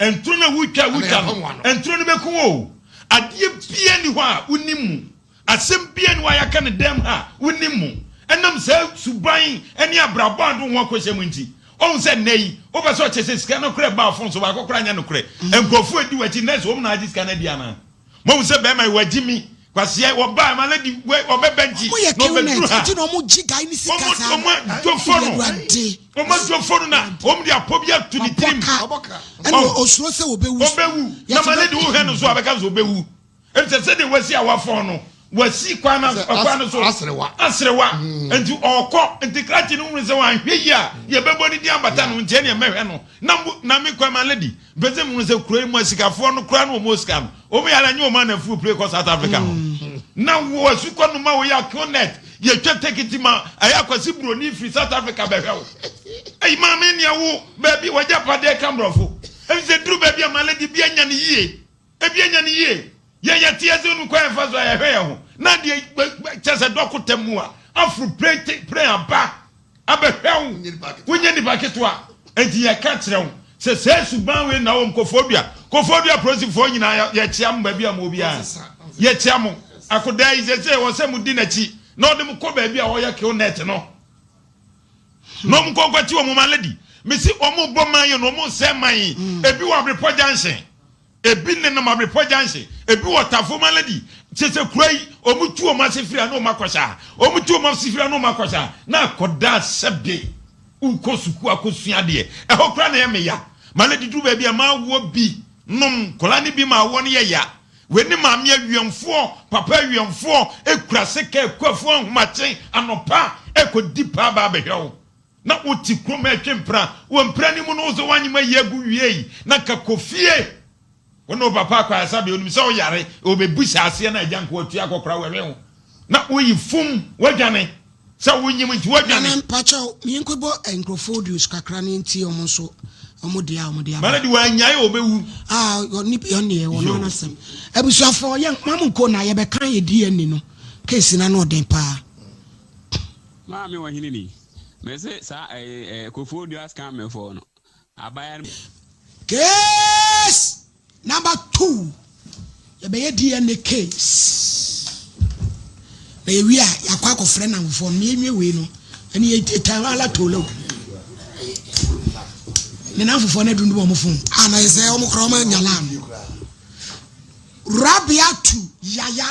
no. Nturo no a wotwa wotwa no, nturo no bɛku wo o. Adeɛ biara nni hɔ a wonim mu. Asɛm biara nni hɔ a yɛaka no dɛm ha a wonim mu. Ɛnam saa suban ne abrabɔ a wode wo ho akɔhyɛ mu nti. Woahu sɛ nnɛ yi, wopɛ sɛ ɔkyɛ sɛ sika no koraa ɛbaa fon so baako koraa nyɛ nokorɛ. Nkurɔfoɔ a ɛdi w'akyi nnɛ sɛ wɔn na agye sika no adi anaa? Moahu sɛ bɛrima yi wagye mi. Kwasia wɔbaa ma lady wɛ ɔbɛba nti Ɔmo yɛ na kill ɔbɛduru net ha. nti na ɔmo gye guy ne sika Wɔn saa no. wɔn adwofo no Awurade. wɔn adwofo no na wɔn de apɔ bi ato ne Wabɔ tirim. ka. Ɛna osuro sɛ obewu. Obewu na Yɛte ma bɛ- lady wohwɛ no so a bɛka sɛ obewu. Efisɛ sɛdeɛ wasi a wafɔn no wasi kwan no Sɛ kwan no so aserewa. aserewa nti ɔkɔ nti krakye no hunu sɛ wanhwɛ yie a yɛbɛbɔ ne din abata no nti ɛneɛ mɛhwɛ no na mo na me kwan ma lady Mpɛ sɛ mehunu sɛ kuro yi mu asikafoɔ no koraa na wɔn sika no wɔn yɛ ara nyɛ wɔn anafuo pire kɔ South Africa hɔ mm. na wɔ asukɔ no ma wɔyɛ akionet yɛtwa tekiti ma ɛyɛ akwasi buroni firi South Africa bɛhwɛ wo ɛyi maame nea wo baabi wɔgya padeɛ ka mborɔfo ɛfi sɛ duru baabi a maladi bi anya ne yie ebi anya ne yie yɛn yɛte ɛsɛ no kwan yɛfa so a yɛhwɛ yɛn ho na deɛ kyɛ sɛ dɔkota mu a aforo pire pire aba abɛhwɛ wo, wonyɛ nipa ketewa, enti yɛka kyerɛ wo sɛ saa suban wei na wɔm Koforidua, Koforidua polisifoɔ nyinaa yɛkyea mo baabi a mo biara, yɛkyea mo, akodaa yi sɛ sɛ wɔ sɛ mo di n'akyi na ɔde mo kɔ baabi a wɔyɛ kill net no, na wɔn nkɔ nkɔkye wɔn ma lady, mesi wɔn bɔ man yi na wɔn sɛ man yi, ebi wɔ Abrepɔ junction. Ebi nenam Abrepɔ junction, ebi wɔ Tafo Maladi. Kyerɛ sɛ kura yi, wɔn tu wɔn ase firi ha na wɔn akɔhyɛ ha. Wɔn tu wɔn ase firi ha na wɔn akɔhyɛ ha. Na akɔda sɛbe wokɔ sukuu akɔsua adeɛ. Ɛhɔ koraa na ɛyɛ me ya. Maladi duru baabi a m'awoɔ bi nom, nkwadaa no bi ma awoɔ no yɛ ya. Wei ne maame awiɛmfoɔ, papa awiɛmfoɔ, ekura sika, akuafoɔ ahomakye anɔpa ɛkɔdi paa ba abɛhwɛ wo. Na wote kurom retwe mpena. Wɔ mpena no mu no, wo sɛ woanyem ayi agu wiei na nka kɔ fie. Wo ne wo papa akɔ ayaresabea, onim sɛ woyare, ɔbɛbu hyɛ aseɛ na agya nka watua akɔkora wɛwe wo. Na woyi fum, woadwane. Sɛ wonyem nti woadwane. Nana mpakyɛw me yɛnkɔ bɔ nkurɔfoɔ audios kakra na yɛntie wɔn nso wɔn deɛ a wɔn de aba. Mana de wannyae a ɔbɛwu. Ah ɔne ɔne wɔn ano asɛm. Abusuafoɔ yɛn ma mo nko na yɛbɛka yɛ DNA no case no ano ɔden paa. Maame ɔhene ni. Mese saa ɛyi ɛ Kofoɔ Dua scam me foɔ no. Abaayewa no. Case number 2 yɛbɛyɛ DNA case na yɛwie a yɛakɔ akɔfrɛ namfoɔ no na yɛnwie wei no ɛne yɛtan ala tolo ne namfofoɔ no adundum wɔn fon a na yɛ sɛ wɔn koraa wɔn anya lam Rabia to Yaya.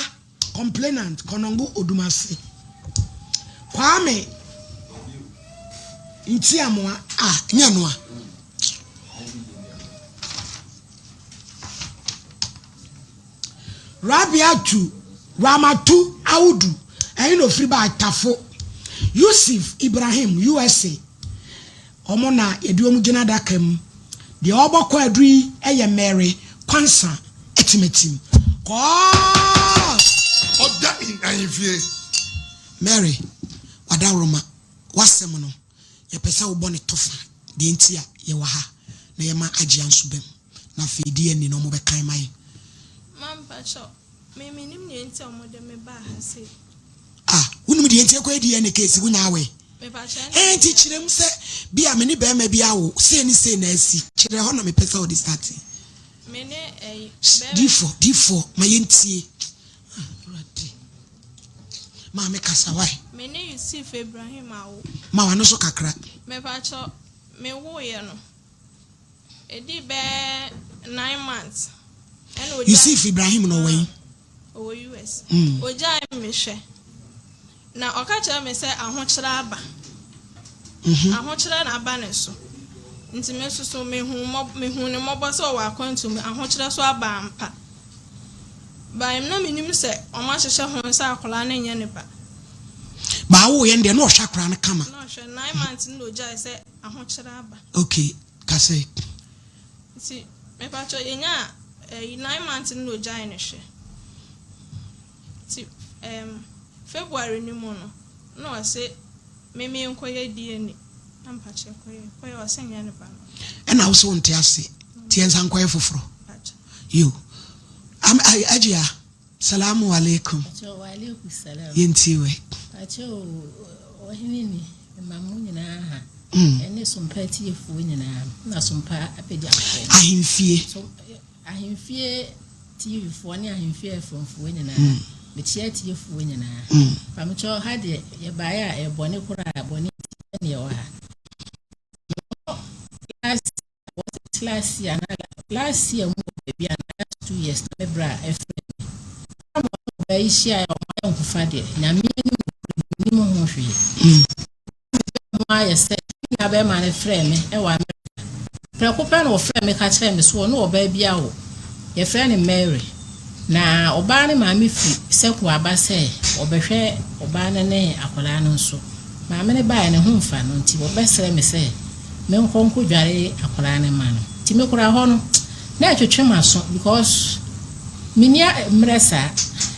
Complainant, Konongo Odumase. Kwame Ntiamoa ah nyɛ no a. Rabiatu Ramatu Audu ɛhe na ofiri baa Tafo. Yusuf Ibrahim USA wɔn na yɛde wɔn gyina adaka mu. Deɛ ɔrebɔ kwaadu yi yɛ Mary Kwansa Atimatim. Kɔɔ! Ɔda in ahemfie. Mary, w'adaworoma, w'asɛm no, yɛpɛ sɛ wobɔ no tɔfa, deɛ nti a yɛwɔ ha, na yɛma Agyea nso bam, na afei DNA no wɔbɛkan ma yɛn. Ma mpakyɛw, me mennim deɛ nti a wɔde me baa ha sei. Ah, wonim deɛ nti ɛkɔyɛ DNA case, wonya awɛ? Mepakyɛw, ɛne Ɛɛ, nti kyerɛ mu sɛ, bi a me ne barima bi awo, sei ne sei na asi, kyerɛ hɔ na mepɛ sɛ wode starte. Me ne ɛyi, barima. Difoɔ, difoɔ, ma yɛntie. Ah, Awurade. Maame kasa wai. Me ne Yusuf Ibrahim awo. Ma w'ano so kakra. Mepakyɛw, me woeɛ no, ɛdii bɛyɛ nine months ɛna ogyae. Yusuf Ibrahim no ɔwɔ he? Ɔwɔ US. Ogyae me hwɛ. Na ɔka kyerɛɛ me sɛ ahokyerɛ aba. Ahokyerɛ na aba ne so. Nti me nso so mehuu mmɔb mehuu no mmɔbɔ sɛ ɔwɔ akwantu mu, ahokyerɛ so aba ampa. By na menim sɛ wɔahyehyɛ ho sɛ akwadaa no nyɛ ne ba. Baa woyɛ no deɛ na ɔhwɛ akwadaa no kama. Na ɔhwɛ, 9 months no na ogyae sɛ ahokyerɛ aba. Okay, kasa yi. Nti mepakyɛ yɛnyaa ɛyi 9 months no na ogyae no hwɛ. Nti ɛɛm February no mu no na ɔse me menkɔyɛ DNA na mepakyɛ kɔyɛ kɔyɛ ɔse nyɛ ne ba no. Ɛna wo se wo nte ase nti yɛnsan nkɔyɛ foforɔ. Mpakyɛ. Yo. Am, ay, Ajia, salamu alaikum. Pakyɛ wa alaikum salam. Yɛntie wɛ. Pakyɛ o, ɔhene ni, mema mo nyinaa ha. Ɛne Sompa atiefoɔ nyinaa, na Sompa abadwafoɔ. Ahemfie. So, Ahemfie TV foɔ ne Ahemfie FM foɔ nyinaa. Mekyia atiefoɔ nyinaa. Pamekyɛ ha deɛ yɛbaeɛ a ɛyɛ bɔne koraa, bɔne nti ɛne yɛwɔ ha. Last last year na last year mu wɔ baabi a na last 2 years na me bra ɛfrɛ me. Ama ɔne ɔbaa yi hyia a ɔmo ayɛ nkofa deɛ, Nyame anim nokorɛ mennim ho hwee. Mo ayɛ sɛ me nua bɛrima no frɛ me ɛwɔ America. Prɛko pɛ na ɔfrɛ me ka kyerɛ me so ɔne ɔbaa bi awo. Yɛfrɛ no Mary. Na ɔbaa no maame firi Sɛko aba sɛ ɔbɛhwɛ ɔbaa no ne akwadaa no nso. Maame no baeɛ ne ho mfa no nti ɔbɛsrɛ me sɛ menkɔ nkɔdware akwadaa no ma no. Nti mekora hɔ no na ɛtwetwe m'aso because menni mmerɛ saa.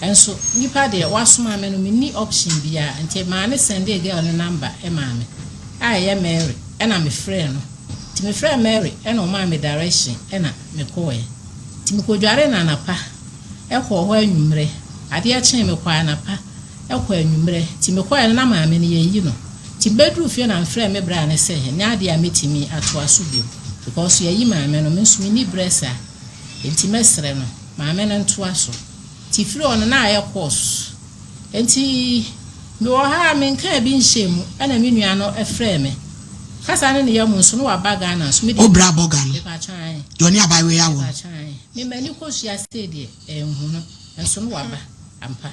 Nso nipa deɛ wasoma me no menni option biara nti maa ne sendee girl no number maa me a ɛyɛ Mary ɛna mefrɛɛ no. Nti mefrɛɛ Mary ɛna ɔmaa me direction ɛna mekɔɔɛ. Nti mekɔdwaree no anapa ɛkɔɔ hɔ anwummerɛ. Adeɛ kyee mekɔɔ anapa ɛkɔ anwummerɛ. Nti mekɔɔɛ no na maame no yɛayi no. Nti mebɛduruu fie na mefrɛɛ me bra no sɛ ɛnyɛ adeɛ a mɛtumi atoa so bio because yɛayi maame no me nso menni berɛ saa nti mɛsrɛ no maame no ntoa so. Nti firi hɔ no na ayɛ course. Nti mewɔ ha a menkaa bi nhyɛɛ mu ɛna me nua no frɛɛ me. Kasa no ne yam nso na waba Ghana nso me deɛ. Wo bra bɔga no Mepakyɛ ae. deɛ ɔne abaayewa yi awo no. Mepakyɛ ae. Me m'ani kɔsua sei deɛ ɛnhu no nso na waba ampa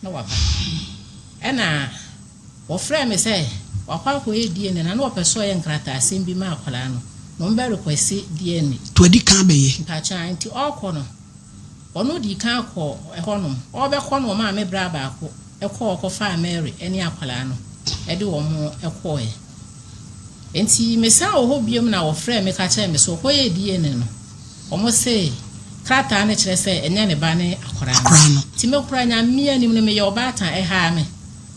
na waba. Ɛna wɔfrɛɛ me sɛ wakɔ akɔyɛ DNA na na ɔpɛ sɛ ɔyɛ nkrataasɛm bi ma akwadaa no na wɔn bɛ request DNA. Nti wadi kan abɛyɛ. Mpakyɛ ae nti ɔrekɔ no ɔno dii kan kɔɔ ɛhɔnom ɔrebɛkɔ no ɔmaa me bra baako kɔɔ kɔfaa Mary ne akwadaa no de wɔn kɔɔɛ. Nti mesan wɔ hɔ biom na wɔfrɛɛ me ka kyerɛɛ me sɛ ɔkɔyɛɛ DNA no wɔn se krataa no kyerɛ sɛ ɛnyɛ ne ba ne akwadaa no. Akwadaa no. Nti me koraa Nyame anim no meyɛ ɔbaatan ɛhaa me.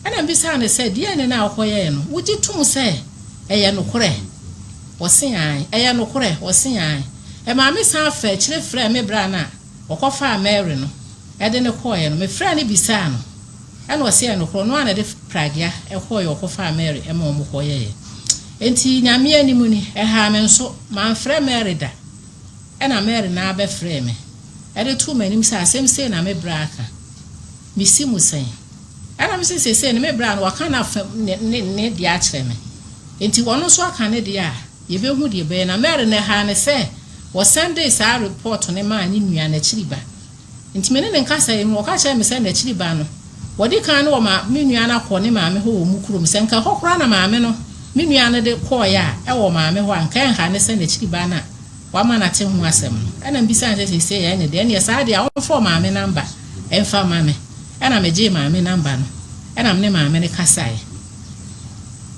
Ɛna mebisaa no sɛ DNA no a wokɔyɛɛ no wogye tom sɛ ɛyɛ nokorɛ? Ɔse aane. Ɛyɛ nokorɛ? Ɔse aane. Ɛmaa me san faa akyire frɛɛ me bra no a ɔkɔfaa Mary no de no kɔeɛ no. Mefrɛɛ no bisaa no ɛna ɔse ɛyɛ nokorɛ ɔno ara na ɛde pragea kɔeɛ ɔkɔfaa Mary ma wɔn kɔyɛeɛ. Enti Nyame anim ni, ɛhaa me nso manfrɛ Mary da. Ɛna Mary no ara bɛfrɛɛ me de too m'anim sɛ asɛm sei na me bra aka. Mesi mu sɛn? Ɛna mese seesei no me bra no waka n'afa ne ne ne deɛ akyerɛ me. Enti ɔno nso aka ne deɛ a, yɛbɛhu deɛ ɛbɛyɛ. Na Mary no ɛhaa no sɛ wɔsɛndee saa report no maa ne nua n'akyiri ba. Nti me ne no nkasa yi no, ɔka kyerɛɛ me sɛ n'akyiri ba no, Wɔdi kan no wɔma me nua no akɔ ne maame hɔ wɔ mu kurom. Sɛ nka ɛhɔ koraa na maame no, me nua no de kɔeɛ a, ɛwɔ maame hɔ a, nka ɛnha ne sɛ n'akyiri ba no a wama no ate ho asɛm no. Ɛna mebisaa no sɛ seesei ɛne deɛ, ɛneɛ saa deɛ a ɔmfa ɔmaame number mfa mma me. Ɛna megyee maame number no, ɛna me ne maame no kasaeɛ.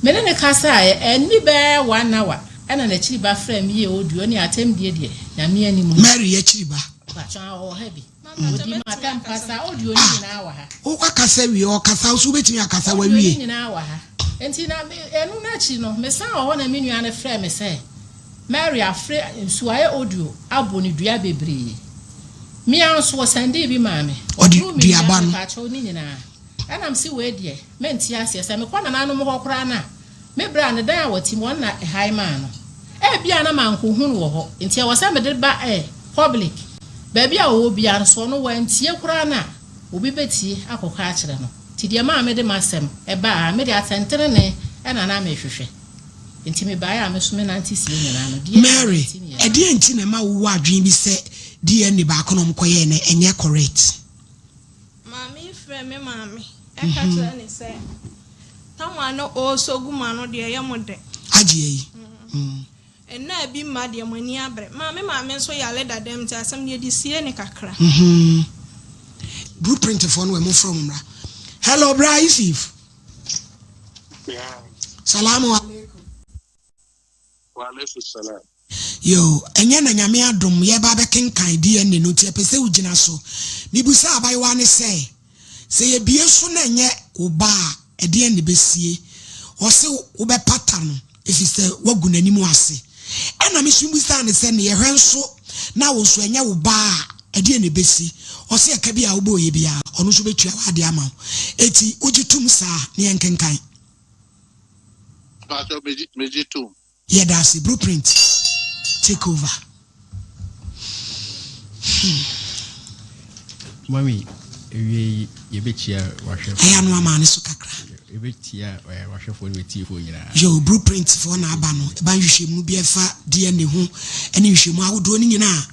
Me ne no kasaeɛ, ɛnni bɛyɛ one hour, ɛna n'akyiri ba frɛɛ me yie audio, ɛneɛ atɛmdie deɛ, Nyame anim no. Mary akyiri ba. Mpakyɛ ɔwɔ ha bi. Ɔdi mu atɛm pa saa audio no nyinaa wɔ ha. Ah, wakasa wie ɔkasa nso wobɛtumi akasa Audio wawie. no nyinaa wɔ ha. Nti na me ɛno no akyi no mesan wɔ hɔ na me nua no frɛɛ me sɛ Mary afrɛ nsuo ayɛ audio abɔ no dua bebree. Me ara nso ɔsɛndee bi maa me. Ɔde Ɔboro me nua duaba no. mepaakyɛw ne nyinaa. Ɛna mese wei deɛ mente aseɛ sɛ mekɔ nananom hɔ koraa no a Me bra no, dan a wɔte mu, ɔno na ɛhae maa no. Ebia na mankohu no wɔ hɔ, enti ɛwɔ sɛ mede ba ɛ, public, baabi a ɔwɔ biara no, sɛ ɔno wantie koraa no a, obi bɛtie akɔka akyerɛ no. Nti deɛ ɛmaa mede m'asɛm baa ha, me deɛ atɛntenenee na na merehwehwɛ. Enti mebaeɛ a me nso menante sie nyinaa no, DNA Mary, nti na yɛnam. ɛdeɛn nti na ɛma wowɔ adwene bi sɛ DNA baako na wɔkɔyɛɛ no ɛnyɛ correct? Maame yi frɛɛ me maame ka kyerɛɛ no sɛ, Tam a na ɔresɔ gu m'ano deɛ, ɛyɛ mo dɛ. Agye ayi. Nna a bi mma deɛ, mo ani abere. Maa me maame nso yare dada nti, asɛm no yɛde siee no kakra. Blueprint foɔ no wɔ momfrɛ wɔn mmra. Hello bra Yusuf. Yeah. Salamu alaikum. Wa alaikum salam. Yoo, ɛnyɛ na Nyame adom yɛreba abɛkenkan DNA no nti yɛpɛ sɛ wogyina so. Mebisa abayewa no sɛ, sɛ yɛbie so na ɛnyɛ wo ba a, ɛdeɛn na ɛbɛsie? Ɔse wobɛpata no efisɛ woagu n'anim ase. Ɛna me nso mebisaa no sɛ, ne yɛhwɛ nso na wo nso ɛnyɛ wo ba a, ɛdeɛn na ɛbɛsi? Ɔse ɛka bi a wobɔeɛ biara, ɔno nso bɛtua w'adeɛ ama wo. Enti wogye tom saa a, ne yɛnkenkan. Mpakyɛw megye megye tom. Yɛda ase blueprint take over hmm. Mami, ewie yi yɛbɛkyia wahwɛfoɔ. Ɛyɛ ano ama ne so kakra. Yɛbɛkyia eh, wahwɛfoɔ ne watiefoɔ nyinaa. Yo, blueprint foɔ na aba no, ɛba nhwehwɛmu bi ɛfa DNA ho ɛne nhwehwɛmu ahodoɔ no nyinaa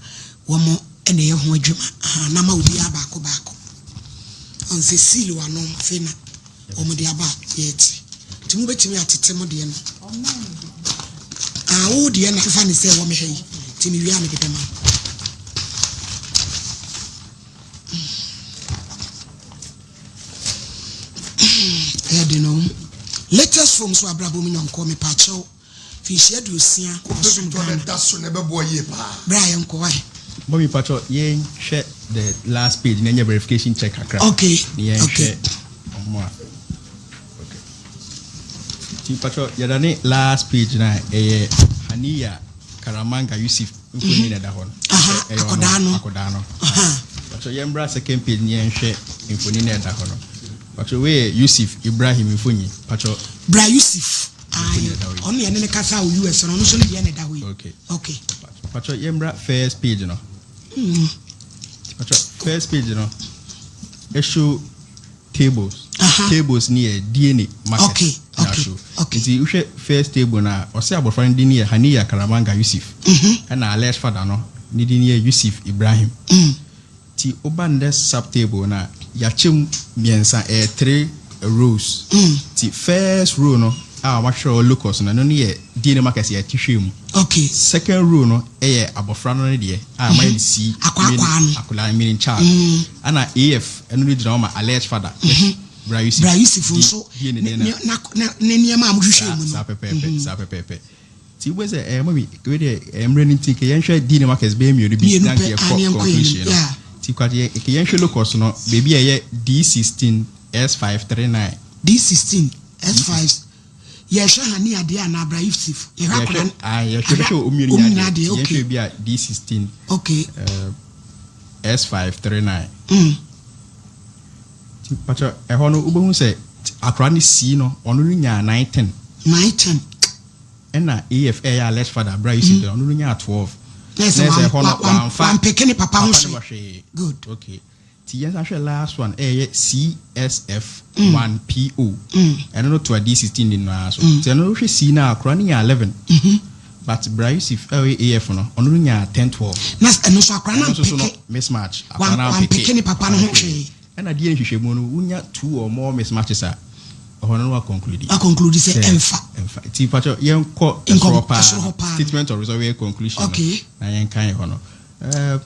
wɔn ɛna ɛyɛ ho adwuma. Aha, na ma obiara baako baako. Ɔnsɛ seal wano afei na Wɔn de aba a yɛte. Nti mobɛtumi atete mo deɛ no. Ah, wo deɛ na fa ne sɛ ɛwɔ me ha yi. Nti mewie a mede bɛma wo. Ɛyɛ den o. Latest film so abrabɔ mu nyɔnkoɔ mepaakyɛw. Mfinhyia aduosia ɔsom Ghana. Da so na ɛbɛboa yie paa. Berɛ a yɛnkɔ wae. Mummy patrɔ yɛn hwɛ the last page na nyɛ verification check kakra. Okay. Na yɛn okay. hwɛ ɔmo a. Okay. Ti patrɔ yɛda ne last page na ɛyɛ Haniya Karamanga Yusuf mfoni na ɛda hɔ no. Aha, akɔdaa no. Akɔdaa no. Patrɔ yɛn bra second page na yɛn hwɛ mfoni na ɛda hɔ no. Patrɔ wei yɛ Yusuf Ibrahim mfoni. Patrɔ. Bra Yusuf. Ae, ɔno na yɛne no kasa wɔ US no, ɔno nso ne deɛ na ɛda hɔ yi. Okay. Okay. Patro, yɛmmra first page no. Mm. Patro, first page no, ɛshow tables. Aha. Tables ni yɛ DNA markers. Okay, na okay, show. okay. Nti wohwɛ first table no a, ɔsɛ abɔfra no din yɛ Haniya Karamanga Yusuf. Mhm. Ɛna alleged father no, ne din yɛ Yusuf Ibrahim. Mm. Nti woba ndɛ sub table no a, yɛakyɛ mu miɛnsa, ɛyɛ three rows. Nti first row no a wɔatwerɛ hɔ locus no, ɛno no yɛ DNA markers yɛte hwɛɛ mu. Okay. Second row no yɛ abɔfra no ne deɛ a wɔayɛ no C, Akwaakwaah meaning no. akwadaa no, meaning child. Ɛna AF, ɛno no gyina hɔ ma alleged father, Bra Yusuf. Bra Yusuf D, nso DNA ne, deɛ na. ne, na, na, ne nneɛma a mohwehwɛɛ Saa, mu no. saa pɛpɛɛpɛ, saa pɛpɛɛpɛ. Nti wobɛhu sɛ ɛɛ mami wei deɛ ɛɛ mmerɛ no nti nka yɛnhwɛ DNA markers bɛyɛ mmienu bi Mmienu na nka pɛ, yɛkɔ ah, ne yɛnkɔ yɛn anim, conclusion no. yeah. Nti kwate yɛ nka yɛnhwɛ locus no baabi a ɛyɛ D16 S539. D16 S5 yɛhwɛ Hania deɛ anaa Bra Yusuf? Yɛhwɛ Yɛhwɛ akwadaa no. ah yɛhwɛ yɛbɛhwɛ wɔn mmienu Wɔn nyinaa nyinaa deɛ. deɛ, Nti yɛnhwɛ okay. bi a D16 Okay. ɛɛ S539. Mm. Nti pakyɛ ɛhɔ no wobɛhu sɛ akwadaa no C no ɔno no nyaa 910. 910. Ɛna AF ɛyɛ alleged father bra Yusuf deɛ ɔno no nyaa 12. Na ɛsɛ Na ɛsɛ ɛhɔ no wamfa wampeke ne papa ho papa no hwee. hwee. Good. Okay. Ti yɛn san hwɛ last one ɛyɛ CSF 1 PO. Ɛno no toa D16 ni no ara so. Ti ɛno no wohwɛ C no a akora no nyaa 11. But bra Yusuf ɛyɛ AF no ɔno no nyaa 10 12. Na ɛno nso akora no Ɛno nso so no ampeke. mismatch. Akora no Wampeke ne papa no ho hwee. Ɛna DNA nhwehwɛmu no, wonya two or more mismatches a, ɛhɔ no na wa conclude. Wa conclude sɛ ɛnfa. Ɛnfa. Nti mpakyɛw yɛnkɔ ɛsoro hɔ paa no, statement of result wei conclusion no, na yɛnkan ɛhɔ no.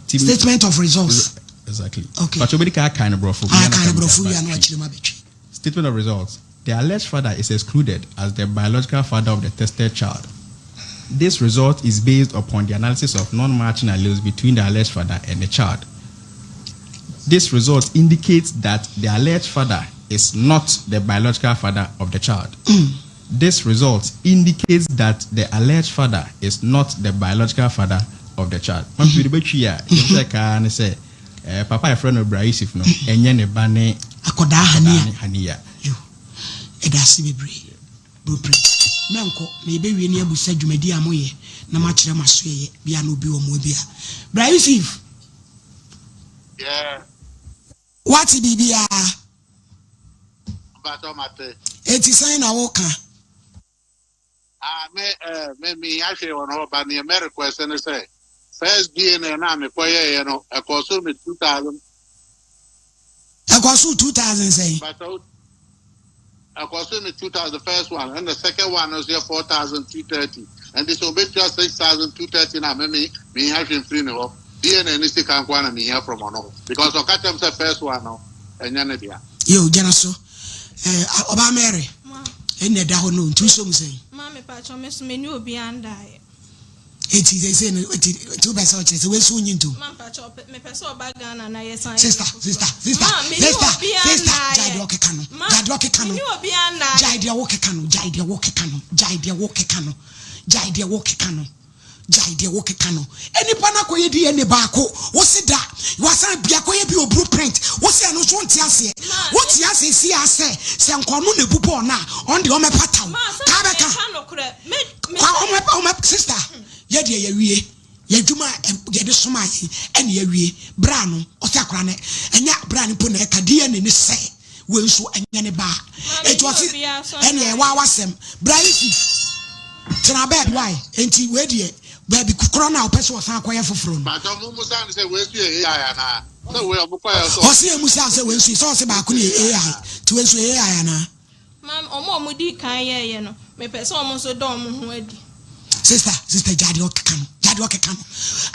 Ti statement of results. Exactly. Okay. Mpakyɛw wobɛdi kan akan no borɔfo. Ah, kan no borɔfo wie a na wakyerɛ mu abɛtwi. Statement of results, The alleged father is excluded as the biological father of the tested child. This result is based upon the analysis of non-matching alleles between the alleged father and the child. This result indicates that the alleged father is not the biological father of the child. This result indicates that the alleged father is not the biological father of the child. Maame bi de bɛtwi a, yɛn sɛ kaa ne sɛ, eh, papa a yɛfrɛ no Bra Yusuf no, ɛnyɛ ne ba ne Akɔdaa Hania. ne Hania. Yo, ɛda ase bebree. Blueprint. Mɛnkɔ, na yɛbɛwie ne abusa dwumadi a moyɛ na moakyerɛ mo asoɛyɛ bi a na obi wɔ mmoa bi a. Bra Yusuf! Yeah. Woate biribiara? Mpakyɛw mate. Enti sɛn na woka? Ah me eh me me hia hwee wɔ ne hɔ but neɛ mɛ request ne sɛ first DNA no a mekɔ yɛɛyɛ no ɛkɔɔ so me 2000. Ɛkɔɔ so 2000 sɛn? Mpakyɛw ɛkɔɔ so me 2000 first one ɛna second one no nso yɛ 4230 ɛnti sɛ obetua 6230 no a me me me hia hwee mfiri ne hɔ DNA no sika nko ara na me hia from ɔno hɔ because ɔka kyerɛ me sɛ first one no ɛnyɛ ne dea. Yo, gyina so. Eh, ɔbaa Mary, ɛnna ɛda hɔ no, nti wosɔ mu sɛn? Ma me pakyɛ me so me ne obi andaeɛ. Eti sɛ no eti eti wopɛ sɛ ɔkyerɛ sɛ wei so wonyi ntom. Ma mpakyɛ ɔpɛ mepɛ sɛ ɔba Ghana na yɛ san yɛ Sister, sister, sister, Ma me ne sister, obi sister, andaeɛ. gyae deɛ ɔkeka no, Ma gyae deɛ ɔkeka me no, ne obi andaeɛ. gyae deɛ wokeka no, gyae deɛ wokeka no, gyae deɛ wokeka no, gyae deɛ wokeka no. Gyae deɛ wokeka no. Nnipa no akɔyɛ DNA baako, wose da. Wasan bi akɔyɛ bi wɔ blue print, wose ɛno nso wonte aseɛ. Wote aseɛ si a sɛ, sɛ nka ɔno na ebu bɔɔl no a, ɔno deɛ ɔmmɛpata wo. Kaa bɛka. Kwa ɔmmɛ, ɔmmɛ, sister, yɛ deɛ yɛawie. Yɛ adwuma a yɛde somaa yɛn ɛne yɛawie. Bra no, ɔse akwadaa no, ɛnyɛ bra no mpo na ɛka, DNA ne sɛ. Wei nso ɛnyɛ ne ba a. Enti ɔse ɛneɛ ɛwɔ awasɛm. Bra Yusuf tena baabi why enti wei deɛ baabi korɔ no a ɔpɛ sɛ ɔsan kɔyɛ foforɔ no. Mpakyɛw mo musa no sɛ wei nso yɛ AI anaa? Sɛ wei ɔmo kɔyɛ sɛ. Ɔse yɛ musa sɛ wei nso sɛ ɔse baako no yɛ AI nti wei nso yɛ AI anaa? Maame, wɔn a wɔdii kan yɛeɛ no, mepɛ sɛ wɔn nso da wɔn ho adi. Sister, sister gya deɛ ɔkeka no, gya deɛ ɔkeka no.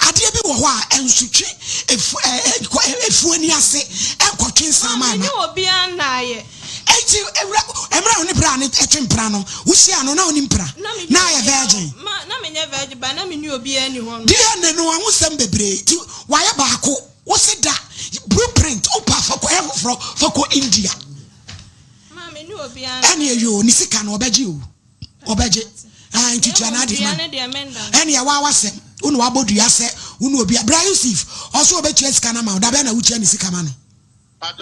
Adeɛ bi wɔ hɔ a ɛnsotwe efu ɛ ɛ kɔ ɛ efu ani ase ɛnkɔtwe nsa ama Maame, ɛma. ne obiara nnaeɛ. Enti ewura mmerɛ a wo ne bra no ɛtwe mpena no, wohyia no na wonim mpena? Na me Na ayɛ virgin. Ma, na menyɛ virgin, but na me ne obiara nni hɔ no. DNA no ahosɛm bebree nti wayɛ baako. Wose da blueprint wopa fa kɔ ɛyɛ foforɔ fa kɔ India. Ɛneɛ yoo ne sika no ɔbɛgye o ɔbɛgye ah nti tua n'ade ma no ɛneɛ waa wasɛm wo na wabɔ dua sɛ wo ne obi bra Yusuf ɔso ɔbɛtua sika no ama wo dabɛn na wotua ne sika ma no. Ae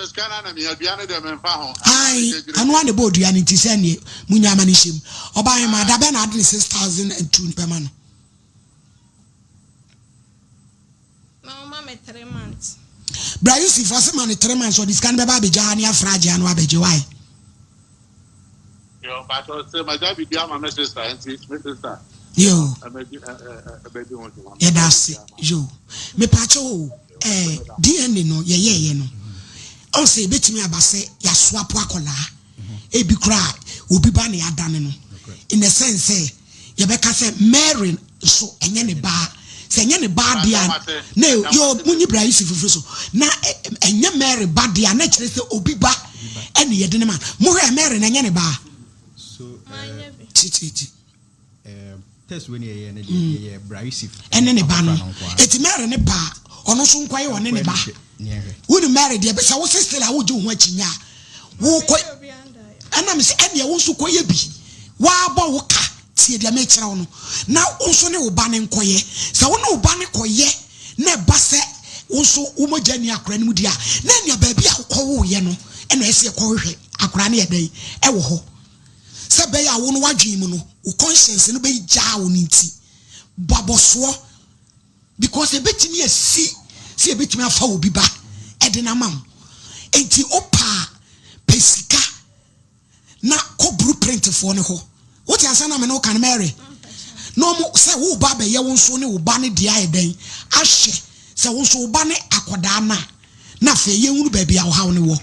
ɔno a na ɛbɔɔ dua no nti sɛ ɛneɛ munya ama no nhyɛ mu ɔbaa hema dabɛn na ade ne 6002 no bɛma no. Na ɔma me three months. Bra Yusuf ɔse ma no three months ɔde sika no bɛba abɛgya ha ne afra agye ano abɛgye why. Yo mpakyɛw sɛ magya biribi ama me sister nti me sister Yo ɛbɛdi ɛbɛdi ho dwuma. Yɛda ase yo mepakyɛw o ɛɛ DNA no yɛyɛɛyɛ no ɔn sɛ ebetumi aba sɛ yasoapo akɔlaa ebi koraa obi ba na yɛadane no in the sense sɛ Yɛbɛka sɛ Mary nso ɛnyɛ ne ba. Sɛ ɛnyɛ ne ba deɛ a, na yo munyi bra Yusuf firi so. Na ɛnyɛ Mary ba deɛ a, na ɛkyerɛ sɛ obi ba ɛne yɛde ne ma. Mohwɛ Mary na ɛnyɛ ne ba. Tititi. Test wei ne yɛyɛ ne deɛ yɛyɛ bra Yusuf ɛne ne ba no. Eti Mary ne ba ɔno nso nkɔyɛ ɔne ne ba. Wone Mary deɛ sɛ wo sisi la wogye wo ho akyinnye a wokɔ ɛna mesɛ ɛneɛ wo nso kɔyɛ bi Woabɔ wo ka, tie deɛ merekyerɛ wo no, na wo nso ne wo ba no nkɔyɛ. Sɛ wo ne wo ba no kɔyɛ na ɛba sɛ wo nso wo mogya nni akwadaa no mu deɛ a, na ɛnea baabi a wokɔwoeɛ no na ɛsɛ sɛ yɛkɔhwehwɛ akwadaa no yɛ dɛn wɔ hɔ. Sɛ ɛbɛyɛ a wo no w'adwene mu no, wo conscience no bɛgyaa wo no nti, bɔ abɔsoɔ because ɛbɛtumi asi sɛ yɛbɛtumi afa obi ba de no ama wo. Enti wopɛ a, pɛ sika. na kɔ blue print foɔ no hɔ wote asɛm na me ne wo ka no Mary na ɔmo sɛ wo ba bɛyɛ wo nso ne wo ba ne deɛ ayɛ dɛn ahwɛ sɛ wo nso wo ba ne akɔdaa no a Na afei yɛnhunu baabi a ɔhaw no wɔ.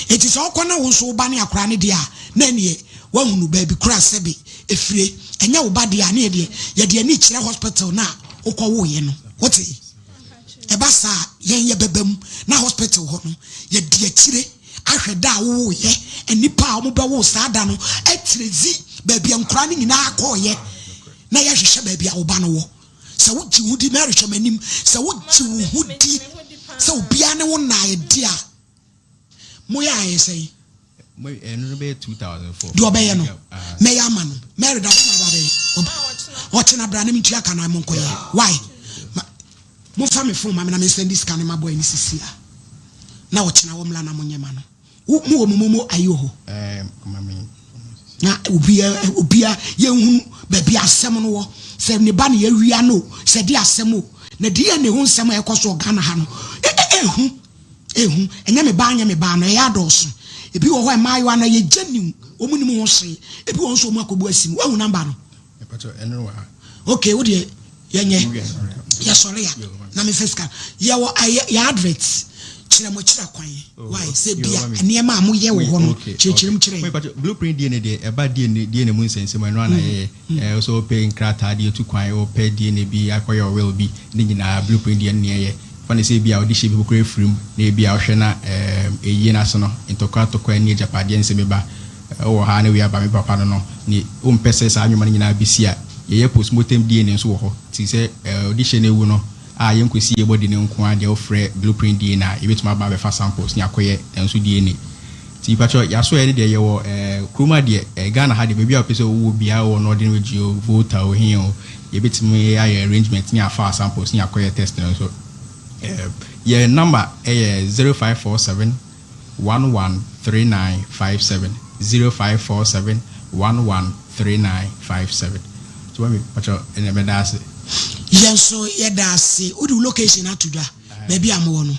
Enti sɛ wokɔ na wo nso wo ba ne akwadaa no deɛ a, na ɛneɛ woahunu baabi koro a sɛbe ɛfire. Ɛnyɛ wo ba deɛ a, ne yɛdeɛ yɛde ani kyerɛ hospital no a wokɔwoeɛ no. Wote? Ɛba saa a, yɛn yɛbɛba mu na hospital hɔ no, yɛdi akyire ahwɛ da a wowoeɛ, nnipa a wɔbɛwoo saa da no akyire dzi baabi a nkoraa no nyinaa kɔeɛ na yɛahwehwɛ baabi a wo ba no wɔ. Sɛ wogye wo ho di, Mary hwɛ m'anim, sɛ wogye wo ho di sɛ obiara ne wo nnaeɛ de a, moyɛ a ɛyɛ sɛn? Ɛno no bɛyɛ 2004. Deɛ ɔbɛyɛ no, mɛyɛ ama no. Mary da bɛn na aba bɛyɛ? Ɔkyena bra na mentua ka na monkɔyɛ. Why? Momfa me phone ma me na mensɛnde sika no ma boy no sisi a. Na ɔkyena wɔmmra na monyɛ ma no. Wo mo wɔ mo momo ayi wɔ hɔ? Na obia obia yɛnhunu baabi asɛm no wɔ. Sɛ ne ba ne yɛawia no o, sɛ de asɛm o. Na DNA ho nsɛm a ɛkɔ so wɔ Ghana ha no, ehu. Ehu. Ɛnyɛ me ba anyɛ me ba no, ɛyɛ adɔɔso. Ebi wɔ hɔ a mmaayewa no ɛyɛ genuine, wɔn nim ho hwee. Ebi wɔ hɔ nso wɔn akɔbu asi mu. Woahu number no? Okay, wo deɛ yɛnyɛ yɛsɔre a na mefa sika. Yɛwɔ yɛ advert kyerɛ mo kyerɛ kwan. Oh, Why? Sɛ bia nneɛma a moyɛ wɔ hɔ no kyerɛkyerɛ mu kyerɛ yɛn. Blueprint DNA deɛ ɛba DNA DNA mu nsɛnsɛm ɛno ana yɛyɛ. Mm. Sɛ wopɛ nkrataa de atu kwan, wopɛ DNA bi akɔyɛ will bi ne nyinaa blueprint DNA ne yɛyɛ. Fa no sɛ ebia wode hyɛ bi koraa afiri mu na ebia wohwɛ na ɛyie no ase no ntɔkwa ntɔkwa ne agyapadeɛ nsɛm bi ba. Wowɔ ha na wei aba me papa no no ne wompɛ sɛ saa nnwuma no nyinaa bɛsi a, yɛyɛ postmortem DNA nso wɔ hɔ. Nti sɛ wode hyɛ no awu no a yɛnkɔsi yɛ body no nko ara deɛ wofrɛ blueprint DNA a, yɛbɛtumi aba abɛfa samples ne akɔyɛ ɛno nso DNA. Nti mpakyɛw yɛasoɛɛ no deɛ yɛwɔ kurom ha deɛ, Ghana ha deɛ baabi a wopɛ sɛ wowɔ biara wɔ Northern Region o, Volta o, he o, yɛbɛtumi ayɛ arrangement ne afa samples ne akɔyɛ test no nso. Yɛn number yɛ 0547 113957, 0547 113957. So mami mpakyɛw ɛnɛ mɛda ase. Yɛn nso yɛda ase. Wode wo location ato dwa, baabi a mowɔ no.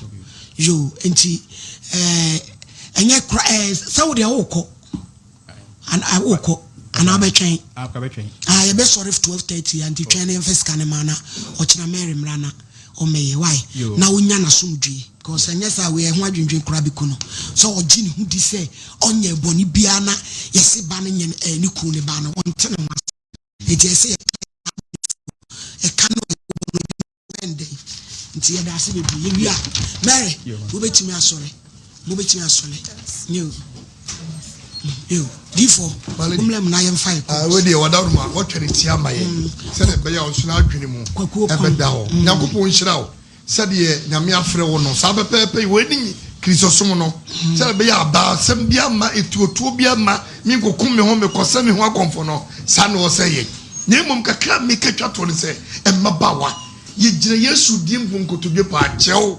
Yoo, nti ɛɛ ɛnyɛ kora ɛɛ sɛ wo deɛ wokɔ. An wokɔ anaa wobɛtwɛn? Ah, bɛtwɛn. Ah, yɛbɛsɔre 12:30 a nti twɛn na yɛmfa sika no ma na ɔkyena Mary mmra na ɔmmɛyɛ. Why? Na wonya n'asomdwie. Because ɛnyɛ saa wei ɛho adwendwen koraa bɛku no. Sɛ ɔgye ne ho di sɛ ɔnyɛ bɔne biara na yɛse ba no nyɛ eh, ne kunu ne ba no, ɔnte ne ho ase. Nti ɛsɛ yɛka ɛka no a yɛbɔ no bɛn dɛn nti yɛda ase bebree yɛwie a Mary wobɛtumi asɔre mobɛtumi asɔre new yo difoɔ mommerɛ mu na yɛmfa yɛ ah, wei deɛ wɔda no ma wɔtwa ne ti ama yɛ mm. sɛdeɛ ɛbɛyɛ a ɔnso n'adwene mu ɛbɛda hɔ mm. nyankopɔn nhyira wo Sɛdeɛ Nyame afrɛ wo no, saa pɛpɛɛpɛ yi, wei ne Kristosom no, sɛdeɛ ɛbɛyɛ a abaasɛm bi amma, etuotuo bi amma, menkɔkum me ho, mekɔsɛ me ho akɔmfo no, saa na ɛwɔ sɛ yɛ. Na mmom kakra a meka twa toɔ ne sɛ, mmabaawa, yɛgyina Yesu din mu nkotodwe paa kyɛw.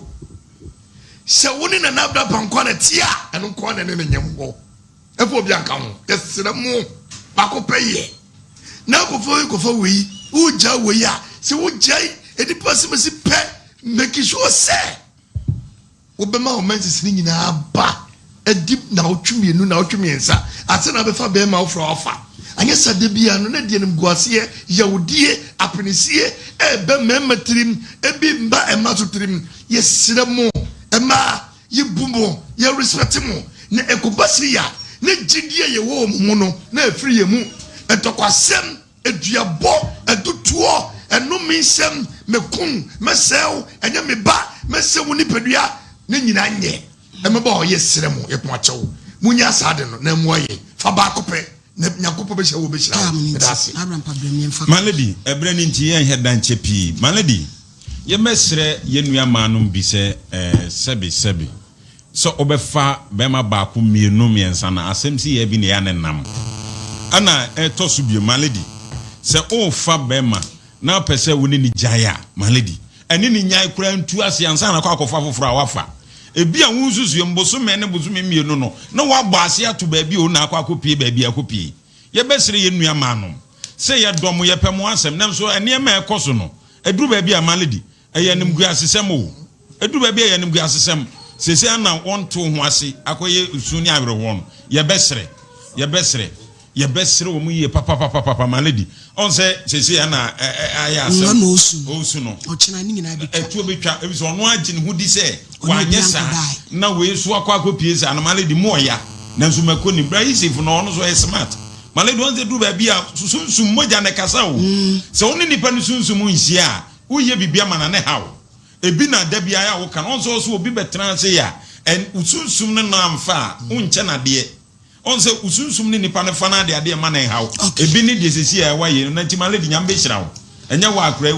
Sɛ wo ne Nana Abra Apankwa na ɛte a, ɛno nko ara na ɛne no nyɛ mmɔ. Ɛmfa obi anka ho. Yɛsrɛ mo, baako pɛ yɛ. Na akɔfa wei kɔfa wei, wogyaa wei a, sɛ wogyae nnipa asɛmasi pɛ, make sure sɛ wobɛma wo menses no nyinaa ba adi naawɔtwe mmienu, naawɔtwe mmiɛnsa, ansa na wabɛfa bɛrima foforɔ a wafa. Anyɛ saa da biara no, na deɛ animguaseɛ, yawdie, apinisie ɛreba mmarima tirim, ebi mma mmaa nso tirim. Yɛsrɛ mo, mmaa, Yɛbu mo, yɛ respect mo, na ɛkɔba sei a, na gyidie a yɛwɔ wɔ mo mu no, na ɛfiri yɛn mu. Ntɔkwasɛm, aduabɔ, adutoɔ, ɛnome nsɛm, mɛku wo, mɛsɛe wo, ɛnyɛ me ba, mɛsɛe wo nipadua, ne nyinaa nyɛ. Mmabaawa, yɛsrɛ mo, yɛko akyɛ wo, monyaa saa ade no, na ɛmmoa yɛn. Fa baako pɛ, na Nyankopɔn bɛhyira wo, ɔbɛhyira wo. Meda ase. My lady, ɛberɛ no nti yɛnhɛ da nkyɛ pii. My lady. Yɛbɛsrɛ yɛn nuammaanom bi sɛ, ɛɛ, sɛbe, sɛbe, sɛ wobɛfa bɛrima baako, mmienu, mmiɛnsa no, asɛm si yɛ bi na ɛyɛ a na ɛnam. Ɛna ɛtɔ so bio, my lady, sɛ worefa bɛrima na wopɛ sɛ wo ne no gyae a, my lady, ɛne no nyae koraa ntu ase ansa na akɔ akɔfa foforɔ a woafa. Ebia wo nsusuiɛ mu, bosome ne bosome mmienu no, na woabɔ ase ato baabi a o na akɔ akɔpue baabi a akɔpue. Yɛbɛsrɛ yɛn nuammaanom sɛ yɛdɔ mo, yɛpɛ mo asɛm, nanso nneɛma a ɛkɔ so no, Ɛduru baabi a, Malady, ɛyɛ animguasesɛm o. Ɛduru baabi a, ɛyɛ animguasesɛm. Seesei ara na wɔnte wo ho ase akɔyɛ su ne awerɛhoɔ no. Yɛbɛsrɛ. Yɛbɛsrɛ. Yɛbɛsrɛ wɔn yie papapapapa my lady. Ɔn sɛ seesei ɛna ayɛ asɛm. Ɔno osu. Osu no. Ɔkyena ne nyinaa bɛtwa. Ɛtuo bɛtwa ebi sɛ ɔno agye ne ho di sɛ wanyɛ saa na wei so akɔ akɔpie saa no my lady mu ɔya nanso mako nim. Bra Yusuf no ɔno so ɔyɛ smart. My lady ɔn sɛ duru baabi a sunsum mogya na ɛkasa o. Sɛ wo ne nipa no sunsum nhyia a woyɛ biribi ama na ne haw. Ebi na da biara a woka no ɔn sɛ ɔso obi bɛtena ase a ɛn sunsum no na amfa a wonkyɛ no adeɛ. Ɔn sɛ wo sunsum ne nipa no fa no ade adeɛ mma no nhaw. Ebi ne deɛ sɛsi a wayɛ no na nti my lady Nyame bɛhyira wo. Ɛnyɛ wo a koraa.